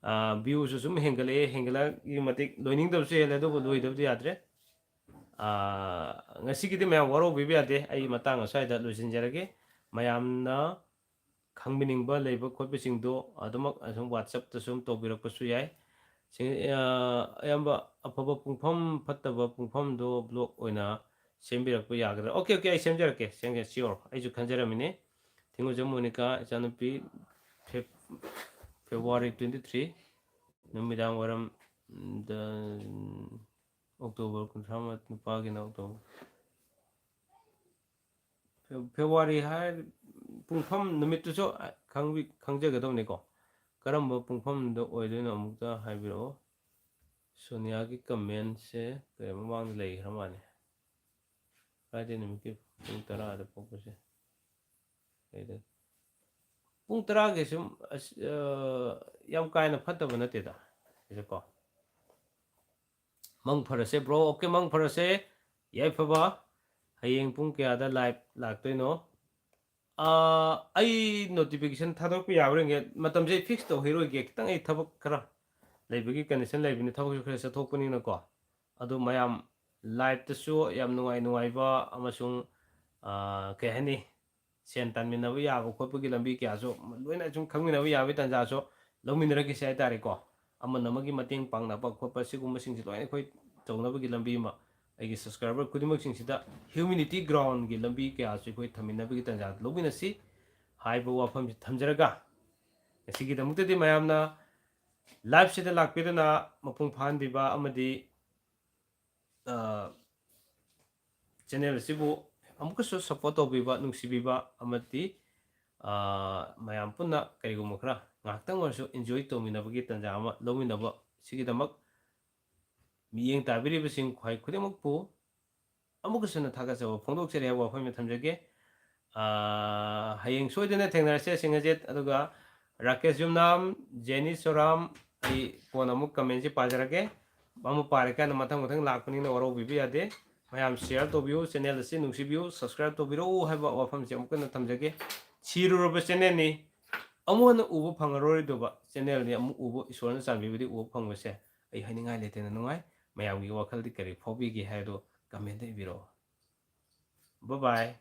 ꯑ, viewꯁꯨ ꯁꯨꯝ ꯍꯦꯟꯒꯠꯂꯛꯑꯦ, ꯍꯦꯟꯒꯠꯂꯛꯏ ꯃꯇꯤꯛ ꯂꯣꯏꯅꯤꯡꯗꯕꯁꯨ ꯍꯦꯜꯂꯦ, ꯑꯗꯨꯕꯨ ꯂꯣꯏꯗꯕꯗꯤ ꯌꯥꯗ꯭ꯔꯦ꯫ ꯑ, ꯉꯁꯤꯒꯤꯗꯤ ꯃꯌꯥꯝ ꯋꯥꯔꯧꯕꯤꯕ ꯌꯥꯗꯦ, ꯑꯩ ꯃꯇꯥꯡ ꯑꯁ꯭ꯋꯥꯏꯗ ꯂꯣꯏꯁꯤꯟꯖꯔꯒꯦ꯫ ꯃꯌꯥꯝꯅ ꯈꯪꯕꯤꯅꯤꯡꯕ ꯂꯩꯕ ꯈꯣꯠꯄꯁꯤꯡꯗꯣ ꯑꯗꯨꯃꯛ ꯑꯁꯨꯝ WhatsAppꯇ ꯁꯨꯝ ꯇꯧꯕꯤꯔꯛꯄꯁꯨ ꯌꯥꯏ꯫ ꯁꯤ, ꯑ, ꯑꯌꯥꯝꯕ ꯑꯐꯕ ꯄꯨꯡꯐꯝ, ꯐꯠꯇꯕ ꯄꯨꯡꯐꯝꯗꯣ block ꯑꯣꯏꯅ ꯁꯦꯝꯕꯤꯔꯛꯄ ꯌꯥꯒꯗ꯭ꯔꯥ? Okay, okay, ꯑꯩ ꯁꯦꯝꯖꯔꯛꯀꯦ, ꯁꯦꯝꯖ-, sure. ꯑꯩꯁꯨ ꯈꯟꯖꯔꯝꯃꯤꯅꯦ꯫ ꯊꯦꯡꯒꯨꯖꯝ ꯃꯣꯅꯤꯀꯥ, ꯏꯆꯥꯅꯨꯄꯤ, Feb-, February twenty three, ꯅꯨꯃꯤꯗꯥꯡ ꯋꯥꯏꯔꯝ, ꯗ, October ꯀꯨꯟꯊ꯭ꯔꯥ ꯃꯥꯊꯣꯏ, ꯅꯨꯄꯥꯒꯤꯅ October꯫ Feb-, February ꯍꯥꯏ, ꯄꯨꯡꯐꯝ ꯅꯨꯃꯤꯠꯇꯨꯁꯨ ꯈꯪꯕꯤ-, ꯈꯪꯖꯒꯗꯕꯅꯤꯀꯣ꯫ ꯀꯔꯝꯕ ꯄꯨꯡꯐꯝꯗ ꯑꯣꯏꯗꯣꯏꯅꯣ ꯑꯃꯨꯛꯇ ꯍꯥꯏꯕꯤꯔꯛꯑꯣ꯫ ꯁꯣꯅꯤꯌꯥꯒꯤ commentꯁꯦ ꯀꯔꯤ ꯃꯃꯥꯡꯗ ꯂꯩꯈ꯭ꯔ ꯃꯥꯜꯂꯦ꯫ Friday ꯅꯨꯃꯤꯠꯀꯤ ꯄꯨꯡ ꯇꯔꯥꯗ ꯄꯣꯛꯄꯁꯦ꯫ ꯀꯩꯗ-, ꯄꯨꯡ ꯇꯔꯥꯒꯤ ꯁꯨꯝ, ꯑꯁ, ꯑ, ꯌꯥꯝ ꯀꯥ ꯍꯦꯟꯅ ꯐꯠꯇꯕ ꯅꯠꯇꯦꯗ꯫ ꯁꯤꯁꯦꯀꯣ꯫ ꯃꯪ ꯐꯔꯁꯦ, bro꯫ Okay, ꯃꯪ ꯐꯔꯁꯦ꯫ ꯌꯥꯏꯐꯕ꯫ ꯍꯌꯦꯡ ꯄꯨꯡ ꯀꯌꯥꯗ live ꯂꯥꯛꯇꯣꯏꯅꯣ? ꯑ, ꯑꯩ notification ꯊꯥꯗꯣꯔꯛꯄ ꯌꯥꯕ꯭ꯔꯥ ꯌꯦꯡꯒꯦ꯫ ꯃꯇꯝꯁꯦ ꯑꯩ fix ꯇꯧꯍꯩꯔꯣꯏꯒꯦ꯫ ꯈꯤꯇꯪ ꯑꯩ ꯊꯕꯛ ꯈꯔ ꯂꯩꯕꯒꯤ condition ꯂꯩꯕꯅꯤ, ꯊꯕꯛꯁꯨ ꯈꯔ ꯆꯠꯊꯣꯛꯄꯅꯤꯅꯀꯣ꯫ ꯑꯗꯣ ꯃꯌꯥꯝ liveꯇꯁꯨ ꯌꯥꯝ ꯅꯨꯡꯉꯥꯏ ꯅꯨꯡꯉꯥꯏꯕ ꯑꯃꯁꯨꯡ, ꯑ, ꯀꯩ ꯍꯥꯏꯅꯤ, ꯁꯦꯟ ꯇꯥꯟꯃꯤꯟꯅꯕ ꯌꯥꯕ ꯈꯣꯠꯄꯒꯤ ꯂꯝꯕꯤ ꯀꯌꯥꯁꯨ ꯂꯣꯏꯅ ꯁꯨꯝ ꯈꯪꯃꯤꯟꯅꯕ ꯌꯥꯕꯒꯤ ꯇꯥꯟꯖꯥꯁꯨ ꯂꯧꯃꯤꯟꯅꯔꯛꯈꯤꯁꯦ ꯍꯥꯏꯇꯥꯔꯦꯀꯣ꯫ ꯑꯃꯅ ꯑꯃꯒꯤ ꯃꯇꯦꯡ ꯄꯥꯡꯅꯕ ꯈꯣꯠꯄ, ꯁꯤꯒꯨꯝꯕꯁꯤꯡꯁꯦ ꯂꯣꯏꯅ ꯑꯩꯈꯣꯏ ꯇꯧꯅꯕꯒꯤ ꯂꯝꯕꯤ ꯑꯃ, ꯑꯩꯒꯤ subscriber ꯈꯨꯗꯤꯡꯃꯛꯁꯤꯡꯁꯤꯗ humanity groundꯒꯤ ꯂꯝꯕꯤ ꯀꯌꯥꯁꯨ ꯑꯩꯈꯣꯏ ꯊꯝꯃꯤꯟꯅꯕꯒꯤ ꯇꯥꯟꯖꯥ ꯂꯧꯃꯤꯟꯅꯁꯤ ꯍꯥꯏꯕ ꯋꯥꯐꯝꯁꯤ ꯊꯝꯖꯔꯒ, ꯉꯁꯤꯒꯤꯗꯃꯛꯇꯗꯤ ꯃꯌꯥꯝꯅ liveꯁꯤꯗ ꯂꯥꯛꯄꯤꯗꯨꯅ ꯃꯄꯨꯡ ꯐꯥꯍꯟꯕꯤꯕ ꯑꯃꯗꯤ, ꯑ, channel ꯑꯁꯤꯕꯨ ꯑꯃꯨꯛꯀꯁꯨ support ꯇꯧꯕꯤꯕ, ꯅꯨꯡꯁꯤꯕꯤꯕ ꯑꯃꯗꯤ, ꯑ, ꯃꯌꯥꯝ ꯄꯨꯟꯅ ꯀꯔꯤꯒꯨꯝꯕ ꯈꯔ ꯉꯥꯏꯍꯥꯛꯇꯪ ꯑꯣꯏꯔꯁꯨ enjoy ꯇꯧꯃꯤꯟꯅꯕꯒꯤ ꯇꯥꯟꯖꯥ ꯑꯃ ꯂꯧꯃꯤꯟꯅꯕ, ꯁꯤꯒꯤꯗꯃꯛ ꯃꯤꯠꯌꯦꯡ ꯇꯥꯕꯤꯔꯤꯕꯁꯤꯡ ꯈ꯭ꯋꯥꯏ ꯈꯨꯗꯤꯡꯃꯛꯄꯨ ꯑꯃꯨꯛꯀꯁꯨ ꯍꯟꯅ ꯊꯥꯒꯠꯆꯕ ꯐꯣꯡꯗꯣꯛꯆꯔꯤ ꯍꯥꯏꯕ ꯋꯥꯐꯝ ꯑꯃ ꯊꯝꯖꯒꯦ꯫ ꯑ, ꯍꯌꯦꯡ ꯁꯣꯏꯗꯅ ꯊꯦꯡꯅꯔꯁꯦ, ꯁꯤꯡꯍꯖꯤꯠ, ꯑꯗꯨꯒ ꯔꯥꯀꯦꯁ ꯌꯨꯝꯅꯥꯝ, ꯖꯦꯅꯤ ꯁꯣꯔꯥꯝ, ꯑꯩ ꯀꯣꯟꯅ ꯑꯃꯨꯛ commentꯁꯤ ꯄꯥꯖꯔꯛꯀꯦ꯫ ꯑꯃ ꯄꯥꯔꯤꯀꯥꯟꯗ ꯃꯊꯪ ꯃꯊꯪ ꯂꯥꯛꯄꯅꯤꯅ ꯋꯥꯔꯧꯕꯤꯕ ꯌꯥꯗꯦ꯫ ꯃꯌꯥꯝ share ꯇꯧꯕꯤꯌꯨ, channel ꯑꯁꯤ ꯅꯨꯡꯁꯤꯕꯤꯌꯨ, subscribe ꯇꯧꯕꯤꯔꯛꯎ ꯍꯥꯏꯕ ꯋꯥꯐꯝꯁꯤ ꯑꯃꯨꯛ ꯍꯟꯅ ꯊꯝꯖꯒꯦ꯫ ꯁꯤꯔꯨꯔꯕ channelꯅꯤ, ꯑꯃꯨꯛ ꯍꯟꯅ ꯎꯕ ꯐꯪꯉꯔꯣꯏꯗꯧꯕ channelꯅꯤ꯫ ꯑꯃꯨꯛ ꯎꯕ, ꯏꯁꯣꯔꯅ ꯆꯥꯟꯕꯤꯕꯗꯤ ꯎꯕ ꯐꯪꯕꯁꯦ ꯑꯩ ꯍꯥꯏꯅꯤꯡꯉꯥꯏ ꯂꯩꯇꯅ ꯅꯨꯡꯉꯥꯏ꯫ ꯃꯌꯥꯝꯒꯤ ꯋꯥꯈꯜꯗꯤ ꯀꯔꯤ ꯐꯥꯎꯕꯤꯒꯦ ꯍꯥꯏꯕꯗꯨ commentꯇ ꯏꯕꯤꯔꯛꯑꯣ꯫ Bye bye꯫